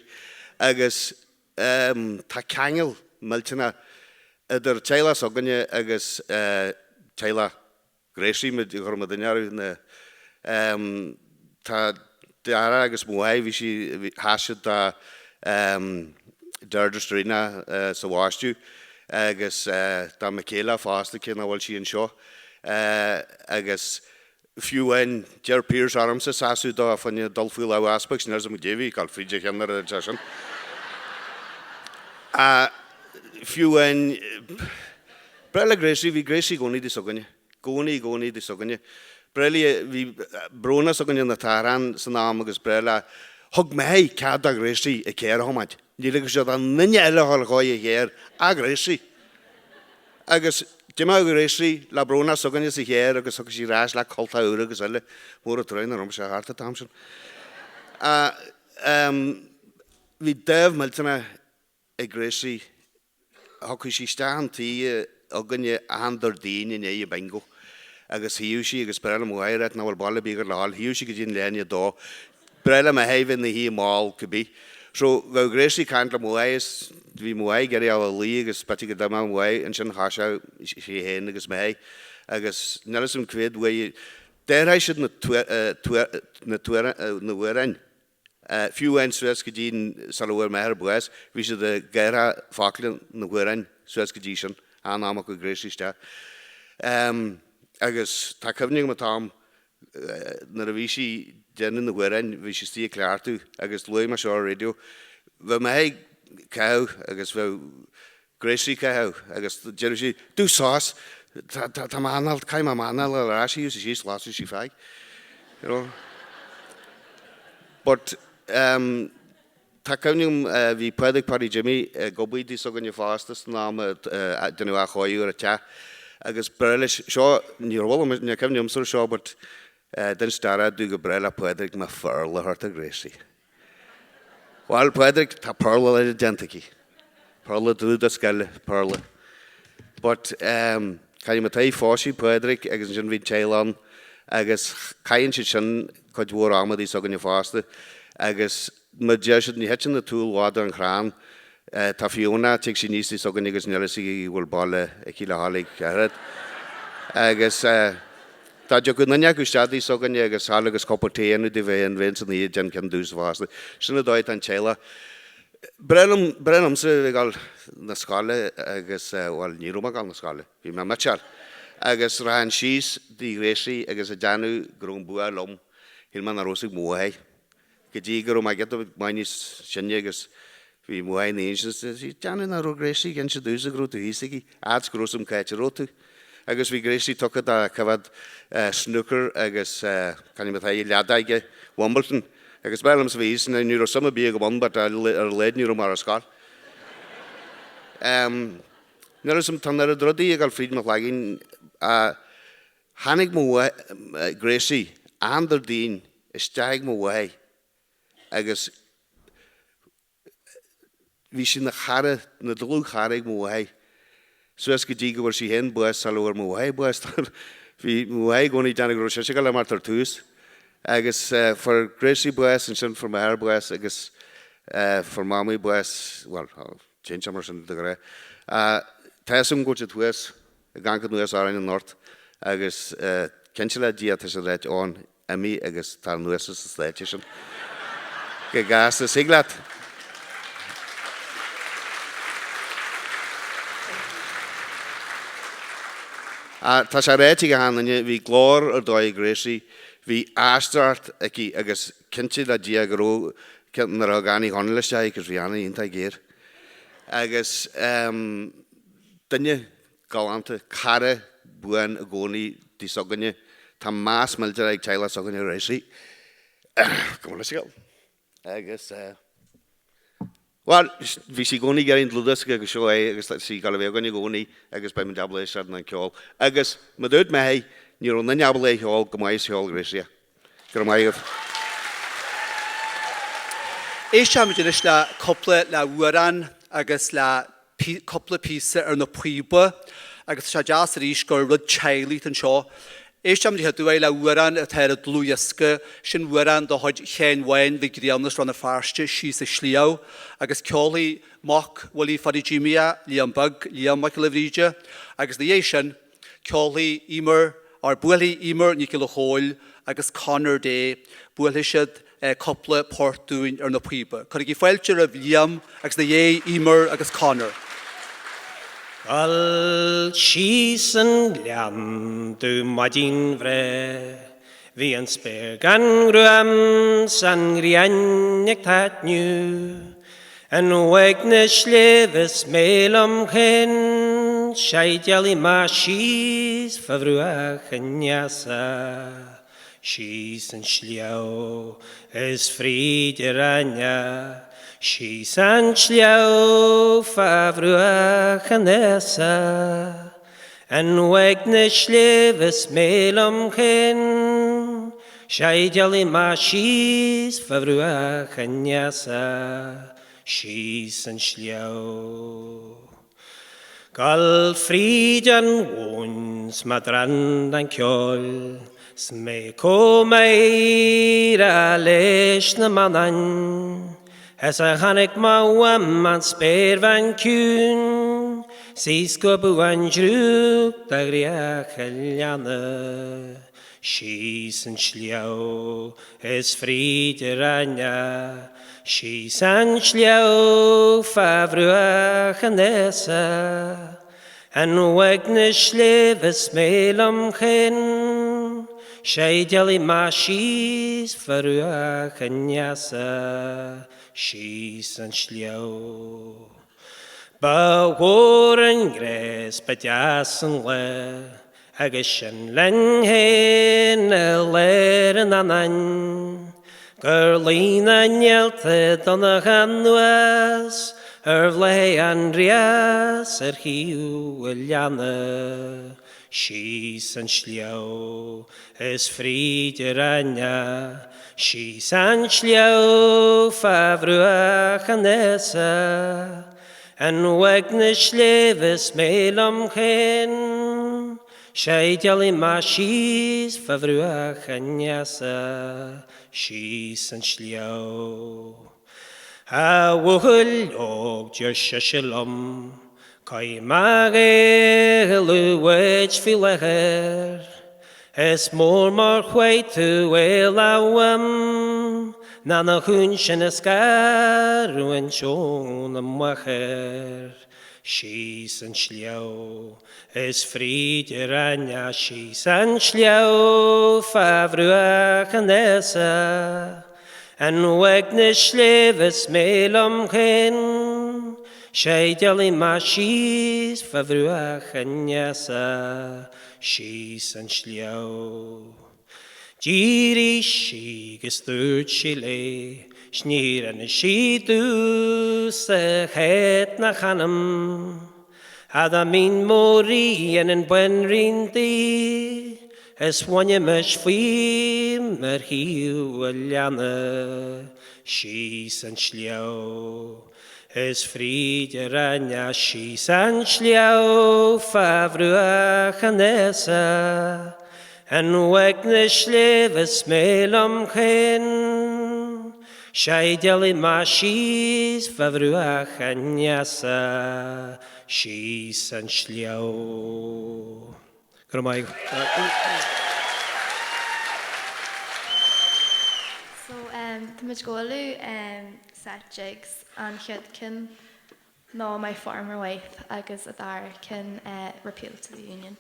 agus tá ceangal millteanach idir teaghlach s'againne agus teaghlach Gracie, muid, chuir muid duine orthu na, tá Dara agus mo mháthair, bhí sí, sheas siad do Deirdre Stríona sa bhaisteadh agus do Michaela fosta cé nach bhfuil sí anseo agus fiú amháin d'iarr Pearse ormsa seasamh dó fá choinne dul faoi lámh easpaig, sin arsa Davy, gabháil fríd a cheann ar an sé sin. Fiú amháin. Breá le Gracie, bhí Gracie i gcónaí i dtigh s'againne, gcónaí, i gcónaí i dtigh s'againne. Breá léi, bhí brónach s'againne ina tárán san am agus breá le, thug mé cead do Ghracie a céir a thiomáint. Ní ligfeadh sé don duine eile a dhul chuig a chéir ach Gracie. Agus d'imigh Gracie le brónach s'againne sa chéir agus thiocfadh sí ar ais le cultacha úra agus eile, mór an truaighe nach raibh mise thart an t-am sin. Bhí dáimh millteanach ag Gracie. Thiocfadh sí isteach an tí againne achan Déardaoin i ndiaidh an bingo agus shuíodh sí agus breá le mo mháthair nach bhfuil baile ar bith agat le dhul, shuíodh sí go dtí an leath i ndiaidh a dó. Breá le m'athair bheith ina shuí mall cibé. So bheadh Gracie ag caint le mo mháthair is bhí mo mháthair ag iarraidh a dhul a luí agus b'fhéidir go d'imeodh mo mháthair ansin thoiseodh sí féin agus m'athair agus níl 'fhios a'm cá mhéad uair d'athraigh siad na na na hamhráin. Fiú amháin suas go dtí sula bhfuair m'athair bás, bhí siad ag athrú focla na hamhráin suas go dtí sin, an am a chuaigh Gracie isteach. Agus tá cuimhne agam an t-am nuair a bhí sí ag déanamh na hamhráin, bhí sí istigh ag cleachtadh agus luaigh mé seo ar an raidió, bheadh m'athair ag caitheamh agus bheadh Gracie ag caitheamh agus deireadh sí, dubh sos, tá, tá, tá m'anáil, caithfidh mé m'anáil a fháil ar ais, shuíodh sí síos, lasadh sí feadh, you know. But, um, tá cuimhne agam, bhí Pádraig Paddy Jimmy ag obair i dtigh s'againne fosta san am ag déanamh athchóiriú ar an teach agus b'fhearr leis, seo, ní raibh, níl cuimhne agamsa ar seo but d'inis Dara domh go breá le Pádraig mo phéarla a thabhairt do Gracie. Bhuel, Pádraig, tá péarla eile déanta aici. Péarla dlúthdhiosca eile, péarla. But, um, caithfidh mé taobh phósadh Pádraig agus ansin bhí an teaghlach ann agus caitheann siad sin cuid mhór ama i dtigh s'againne fosta agus mar deir siad ní thiteann an t-úll i bhfad ón chrann. Tá Fiona, tig sí aníos tigh s'againne agus níl a fhios aici go bhfuil baile aici le dhul ag oiread. Agus dá dtiocfadh duine acu isteach tigh s'againne agus thall agus cupa tae a dhéanamh di bheinn bheinn san oíche ag déanamh ceann domhsa fosta. Sin an dóigh atá an teaghlach. Breá liom, breá liomsa a bheith ag dul na scoile agus, bhuel ní raibh mé ag dul na scoile, bhí mé meitseáil. Agus rachainn síos dtí Gracie agus ag déanamh go raibh an bua liom, shíl mé nach raibh fhios ag mo mháthair. Go dtí go raibh mé giota maith níos sine agus bhí mo mháthair ina intinn is ag déanamh nach raibh Gracie ag inse domhsa go raibh tú thíos aici, fhad 's go raibh 'fhios a'm cá háit a raibh tú. Agus bhí Gracie tugtha do choimhéad snooker agus caithfidh mé taithí leadóige Wimbledon agus b'fhearr liomsa bheith thíos, ní raibh suim ar bith agam ann but ar a laghad ní raibh mé ar an scoil. Níl 'fhios a'm, tá an oiread rudaí ag dul fríd mo chloigeann. Tháinig mo mháthair, Gracie, achan Déardaoin isteach ag mo mháthair agus bhí sí 'na chara, 'na dlúthchara ag mo mháthair suas go dtí go bhfuair sí féin bás sula bhfuair mo mháthair bás. Bhí mo mháthair i gcónaí ag déanamh go raibh sise ag dul imeacht ar tús agus fuair Gracie bás ansin fuair m'athair bás agus fuair Mamaí bás, bhuel, téann sé mar sin de ghnáth. Tá 'fhios agam go bhfuil siad thuas ag amharc anuas orainn anocht agus cinnte le Dia tá siad ráite ann imigh agus tar anuas as an stáitse sin go gasta. Thig leat. Tá sé ráite ag achan duine, bhí glór ar dóigh ag Gracie, bhí aisteoireacht aici agus cinnte le Dia go raibh nuair a thug Annie Chonaill isteach í, 'cause bhí Annie iontach géar agus duine galánta, cara buan i gcónaí di s'againne. Tá meas millteanach ag teaghlach s'againne ar Gracie. Go bhfuil a Agus bhuel, bhí sí i gcónaí ag iarraidh an dlúthdhiosca agus seo é agus tá sí ag dul a bheith againn i gcónaí agus beidh muid ábalta éisteacht lena ceol. Agus mar a dúirt mé, ní raibh aon duine ábalta é a cheol chomh maith is a cheol Gracie é. Go raibh maith agaibh. Éistfimid anois le cúpla le hamhrán agus le cúpla píosa ar na píoba agus tá sé deas arís gur rud teaghlaigh atá anseo. Éistfimid an chéad uair le hamhrán atá ar an dlúthdhiosca, sin amhrán de chuid Sheáin Bháin Mhic Grianna as Rann na Feirste síos an sliabh agus ceolfaidh mac Willie Pháidí Jimí é, Liam Beag, Liam Mac Giolla Bhríde agus ina dhiaidh sin Ceolfaidh Emer, or buailfidh Emer Nic Giolla Chóill agus Conor Day, buailfidh siad cúpla port dúinn ar na píoba. Cuirigí fáilte roimh Liam agus ina dhiaidh Emer agus Conor. Dul síos an gleann domh maidin bhreá Bhí an spéir gan ghruaim 's an ghrian ag taitneamh In uaigneas sléibhe 's mé liom féin. Sea d'éalaigh mé síos fá bhruach an easa, síos an sliabh is fríd an aibhne, síos an tsliabh fá bhruach an easa. An uaigh na sléibhe is mé liom féin, Sea d'éalaigh mé síos fá bhruach an easa, síos an sliabh. Gabháil fríd an mhóin 's mé ag drannán ceoil, 's mé chomh meidhreach leis na mannáin, Is a chonaic mo mham an spéirbhean ciúin 's í scuabadh an drúcht de chríoch an leanna. Síos an sliabh is fríd an aibhne, síos an sliabh fá bhruach an easa, An uaigh na sléibhe is mé liom féin, Sea d'éalaigh mé síos fá bhruach an easa, síos an sliabh. Ba mhór an grá 's ba deas an lá Agus sinn linn féin i lár an fhánáin, Gur luigh na néalta donncha anuas Ar bhláth an fhraoich ar thaobh an leanna. Síos an sliabh is fríd an aibhne, Síos an sliabh fá bhruach an easa, An uaigh na sléibhe is mé liom féin, Sea d'éalaigh mé síos fá bhruach an easa, síos an sliabh. A bhuachaill óg, deir sise liom, caithfidh mé éalú uait faoi láthair. Is mór mar chuaigh tú éalach uaim ná na huain sin a scarúint óna máthair. Síos an sliabh is fríd an aibhne, síos an sliabh fá bhruach an easa, An uaigh na sléibhe is mé liom féin, Sea d'éalaigh mé síos fá bhruach an easa. Síos an sliabh. D'éirigh sí agus dúirt sí léi, 's níor inis sí domhsa a chéad ná a hainm. Á dá mbínn mo rí in an bainríon di, is bhainfimis fuaim ar thaobh an leanna. Síos an sliabh. Is fríd an aibhne síos an sliabh fá bhruach an easa, An uaigh na sléibhe is mé liom féin, Sea d'éalaigh mé síos fá bhruach an easa, síos an sliabh. Go raibh maith agat. So táimid ag gabháil set jigs an chéad ceann ná My Farmer Wife agus a dara ceann Repeal to the Union.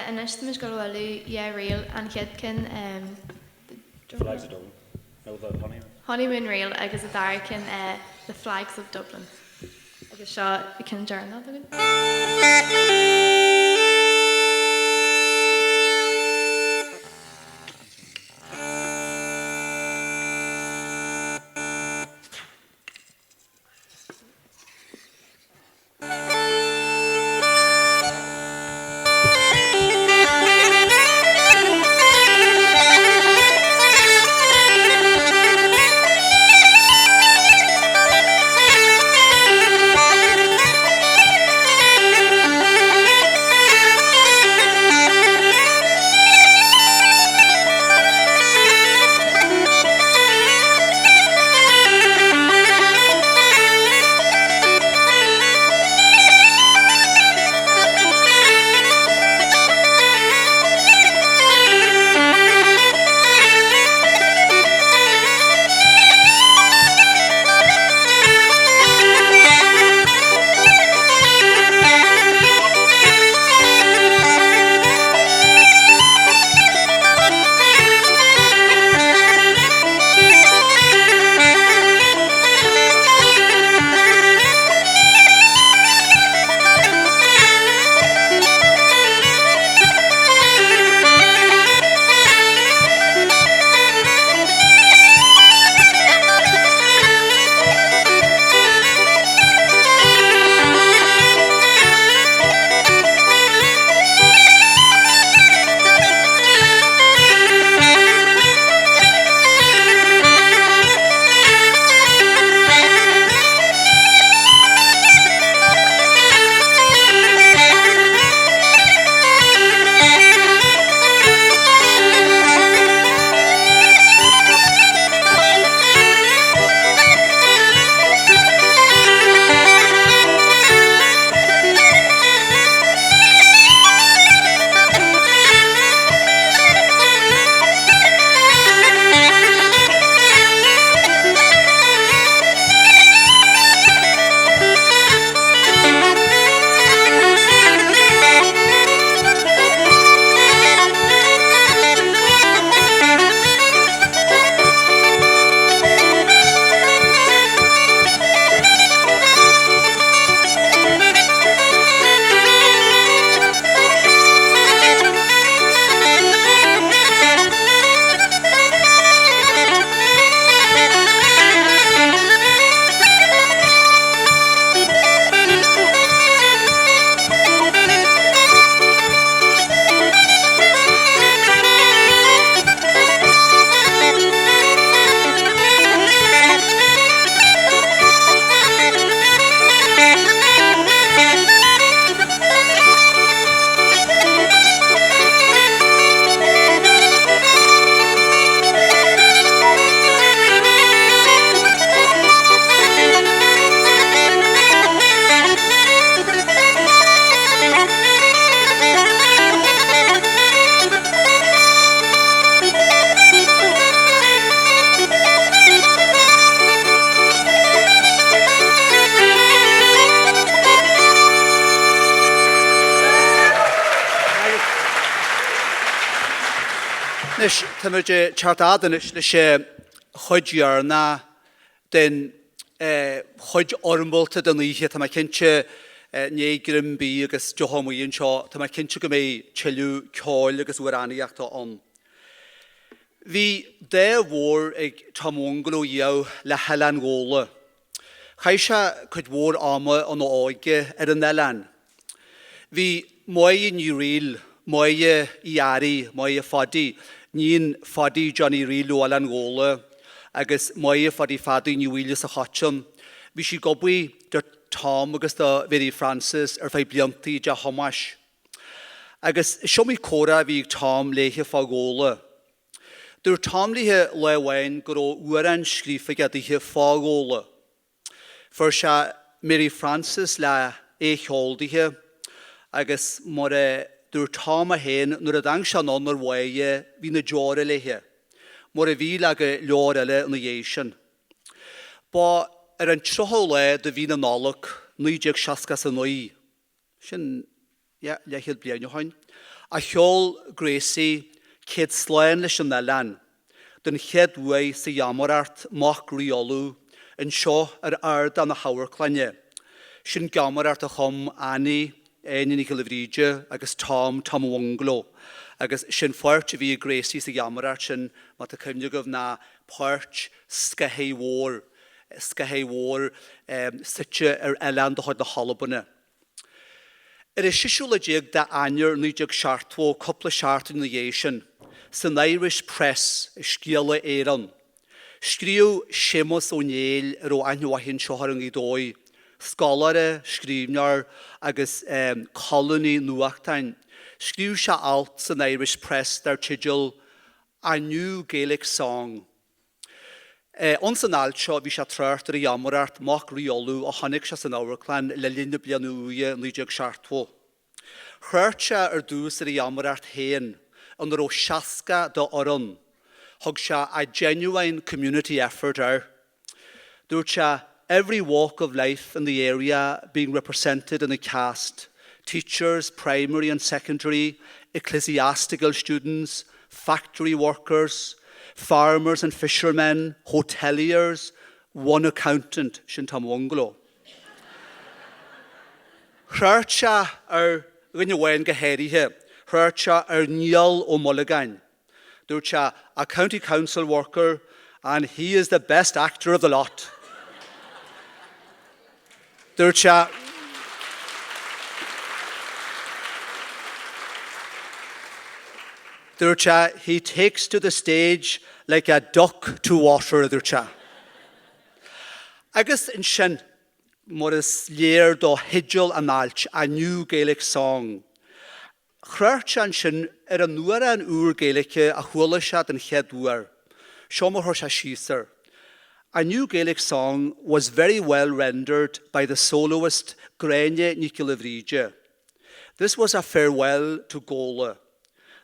Anois táimid ag dul a bhualadh dhá ríl, an chéad ceann The Flags of Dublin. No, the Honeymoon. Honeymoon Reel agus an dara ceann The Flags of Dublin. Agus seo an ceann deireanach againn. Anois, táimid ag teacht fhad anois leis an chuid dheireanach den chuid fhoirmeálta den oíche. Tá mé cinnte, i ndiaidh greim bídh agus deoch amuigh anseo, tá mé cinnte go mbeidh tuilleadh ceoil agus amhránaíochta ann. Bhí dáimh mhór ag Tom Bhungalow Dhiadh le hOileán Ghabhla. Chaith sé cuid mhór ama ina óige ar an oileán. Bhí Máire Ní Fhrighil, Máire Uí Fhearraigh, Máire Phaidí, níon Phaidí Johnny Fhrighil ó Oileán Ghabhla agus Máire Phaidí Pheadaí Ní Bhaoill as an Choiteann, bhí sí ag obair do Tom agus do Mhary Frances ar feadh blianta i dteach Thomáis. Agus is iomaí comhrá a bhí ag Tom léithe fá Ghabhla. Dúirt Tom léithe lá amháin go raibh amhrán scríofa aige daoithe fá Ghabhla. Fuair sé Mary Frances le é cheol daoithe agus mar a dúirt Tom é féin nuair a d'amharc sé anonn ar Mháire bhí na deora léithe, mar a bhí le go leor eile ina dhiaidh sin. Ba ar an 30ú lá de mhí na Nollag 1969, Sin, yeah, leathchéad bliain ó shoin. A cheol Gracie 'Céad Slán leis an Oileán' den chéad uair sa gheamaireacht Mac Rí Uladh anseo ar ardán na hamharclainne. Sin geamaireacht a chum Annie, Áine Ní Ghiolla Bhríde, agus Tom, Tom an Bhungaló. Agus sé'n pháirt a bhí ag Gracie sa gheamaireacht sin, má tá cuimhne agaibh, ná páirt Scathaigh Mhóir, Scathaigh Mhór suite ar oileán de chuid na hAlban. Ar an seisiú lá déag d'Eanáir 1970, cúpla seachtain ina dhiaidh sin, san Irish Press, i Scéala Éireann, scríobh Séamus Ó Néill, a raibh aithne mhaith anseo air i nGaoth Dobhair, scoláire, scríbhneoir agus colúnaí nuachtáin, scríobh sé alt san Irish Press dar teideal 'A New Gaelic Song'. Ins an alt seo bhí sé ag trácht ar an gheamaireacht Mac Rí Uladh a chonaic sé san amharclann le linn na bliana úire 1970. Thrácht sé ar dtús ar an gheamaireacht féin ina raibh 60 d'fhoireann. Thug sé 'a genuine community effort' air. Dúirt sé 'every walk of life in the area being represented in the cast, teachers, primary and secondary, ecclesiastical students, factory workers, farmers and fishermen, hoteliers, one accountant, sin Tom Bhungaló. Thrácht sé ar dhuine amháin go háirithe, thrácht sé ar Niall Ó Muileagáin. Dúirt sé, a county council worker and he is the best actor of the lot. Dúirt sé, Dúirt sé, he takes to the stage like a duck to water, a dúirt sé. Agus ansin, mar is léir do theideal an ailt, A New Gaelic Song, Thrácht sé ansin ar an amhrán úr Gaeilge a chuala sé den chéad uair. Seo mar chuir sé síos air, A new Gaelic song was very well rendered by the soloist Gráinne Nic Giolla Bhríde. This was a farewell to Gola,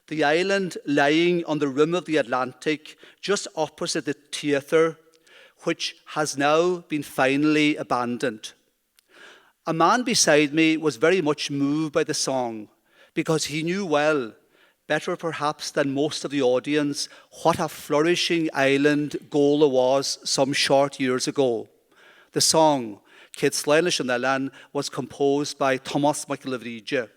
the island lying on the rim of the Atlantic just opposite the theatre, which has now been finally abandoned. A man beside me was very much moved by the song because he knew well, better perhaps than most of the audience, what a flourishing island Gola was some short years ago. The song, Céad Slán leis an Oileán, was composed by Tomás Mac Giolla Bhríde.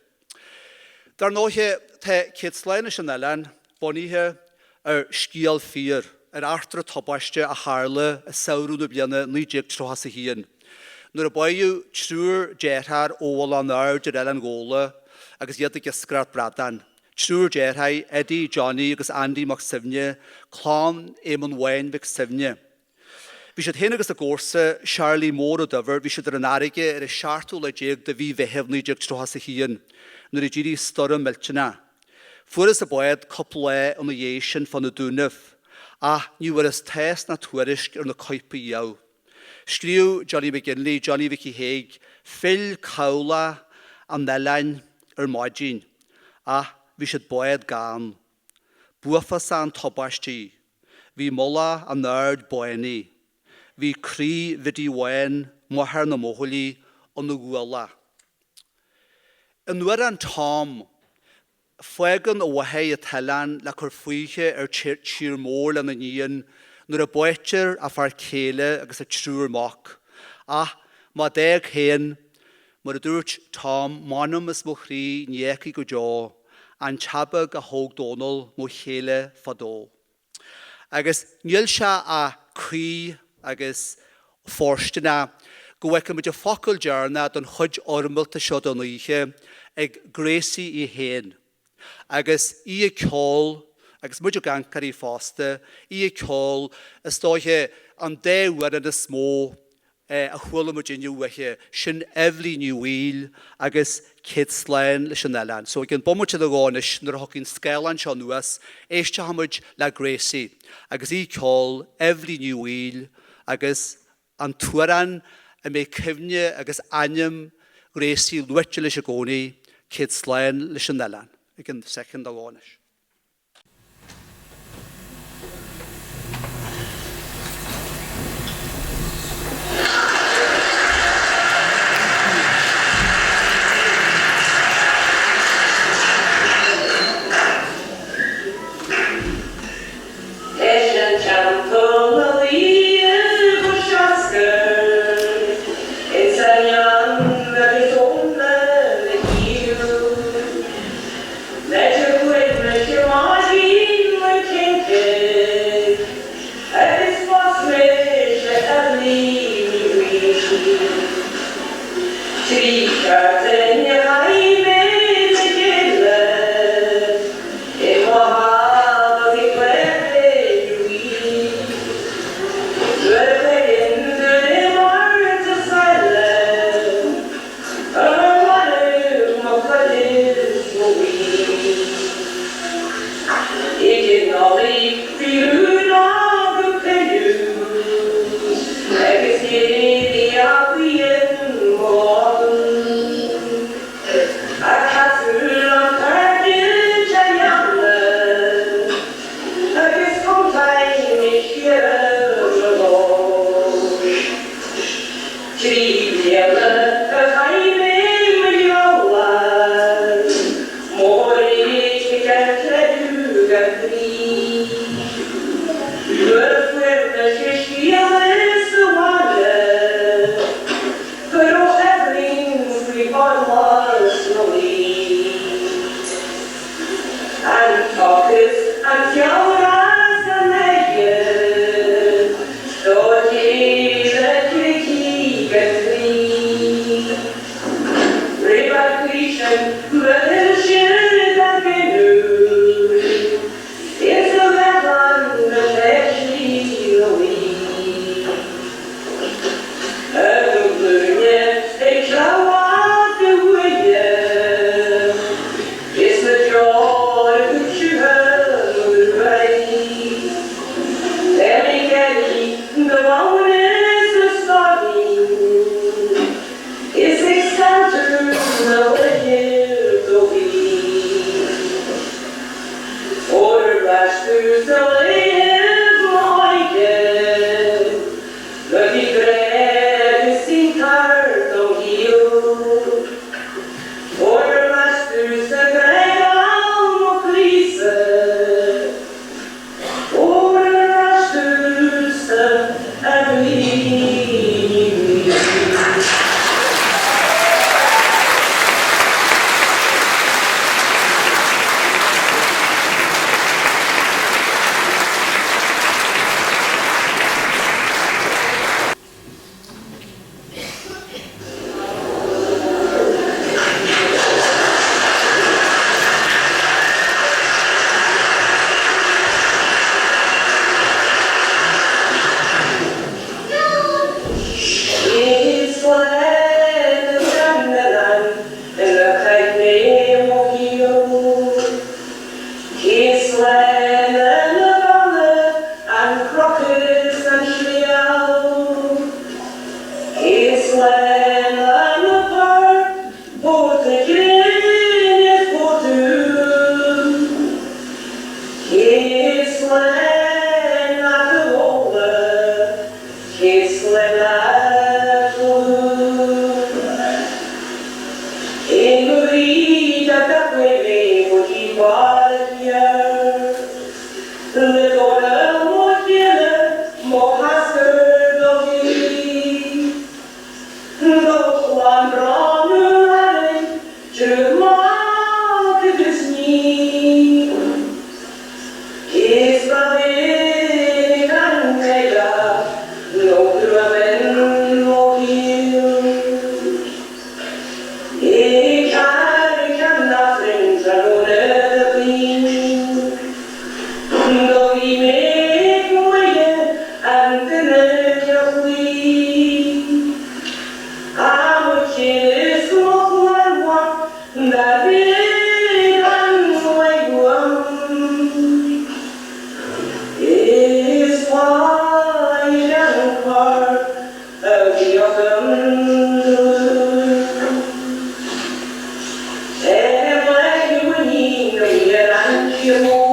Dar ndóighe, tá Céad Slán leis an Oileán bunaithe ar scéal fíor, ar eachtra tubaiste a tharla i samhradh na bliana 1931, nuair a báitheadh triúr dearthár ó Mhullach an Aird ar Oileán Ghóla agus iad ag iascaireacht bradán. Triúr dearthár, Eddie, Johnny agus Andy Mac Suibhne, clann Éamoinn Bháin Mhic Suibhne. Bhí siad féin agus a gcomharsa, Searlaí Mór Ó Duibhir, bhí siad ar an fharraige ar an seachtú lá déag de mhí Mheithimh 1931 nuair a d'éirigh stoirm mhillteanach. Fuarthas an bád cúpla lá ina dhiaidh sin fá na Dúnaibh, ach ní bhfuarthas tásc ná tuairisc ar na coirp riamh. Scríobh Johnny McGinley, Johnny Mhicí Thaidhg, Phill cabhlach an oileáin ar maidin, ach bhí siad bád gann. B'uafásach an tubaiste í. Bhí Mullach an Aird bánaithe. Bhí croí Bhiddy Bháin, máthair na mbuachaillí, ina ualach. In amhrán Tom, fágann a mháthair an t-oileán le cur fúithi ar tír mór lena níon nuair a báitear a fear céile agus a triúr mac. Ach má d'fhág féin, Mar a dúirt Tom, m'anam is mo chroí ní fhágfaidh go deo, an teach beag a thóg Dónall, mo chéile, fadó. Agus níl sé ach cuí agus fóirsteanach go bhfeicfimid an focal deireanach don chuid fhoirmeálta seo den oíche ag Gracie í féin. Agus í ag ceol, agus muid ag amharc uirthi fosta, í ag ceol, is dóiche, an dá amhrán is mó a chuala muidinne uaithi, sin Eibhlín Ní Bhaoill agus Céad Slán leis an Oileán. So i gcionn bomaite nó dhó anois, nuair a thiocfaidh an scáileán seo anuas, éisteoidh muid le Gracie agus í ag ceol Eibhlín Ní Bhaoill agus an t-amhrán a mbeidh cuimhne agus ainm Ghracie luaite leis i gcónaí, Céad Slán leis an Oileán. I gcionn soicind nó dhó anois. Is maith na cinncigh agus phós mise Eibhlín Ní Bhaoill. Seachtain a chaith mé le chéile i mo thalamh i gCloich Uí. Nuair a théann duine mar sa bhaile ar mhaireadh mo chuid is mo mhaoin. I gcineálaí fiú ná go cailleadh agus céilí a bhíonn mo lámh. A casadh an t-airgead a dhéanamh agus contae mé siar mo dhóigh. 3 bliana a chaith mé mo ghealladh, mo réitigh gan creideamh gan brí. Nuair a fuair mise scéala sa bhaile go raibh Eibhlín faoi anbhlas na laoi. An t-ocras, an fiabhras, an oighear, do chéile crithigh an croí. Roimh an gcaoi sin bheadh siad á gcinneadh is a bheith ann go teichlí na luí. Ar do ghlúine ag treabhadh do bhuaile is na deora cúisithe uaidh. Beimid ag éirí do bhonn is do scáthín is ag santú na bhfeitheamh do bhí. Óir ar ais tú sa laethibh m'óige, rudaí bréag is iontar dom shaol. Óir ar ais tú sa gcreideamh mo chroísa, óir ar ais tusa a Eibhlín Ní Bhaoill. Is lena seanleann ina chaith mé mo shaol. Is lena na balla an cnoc is an sliabh. Is lena na páirc Port na gréine is Port Úll. Is lena gabhála is lena dlúth. I nGaoth a gcaithfidh mé mo dhíobháil thiar. Le Dónall mo chéile, mo thascar do bhí. Do chlann Bránú tharraing triúr mac agus níon. Is ba mhinic an cailleach nó gruaim mo shaol. I gCarraig an Aifrinn tráthnóna do chaoin. Do bhí mé ag maíomh an duine cloí. A mo chéile is mo chlann mhac dar bhig an lae uaim. Is faid an corp a bhíodh im dlúth. Ar an mbaile muinín a bhí ar an tír mór.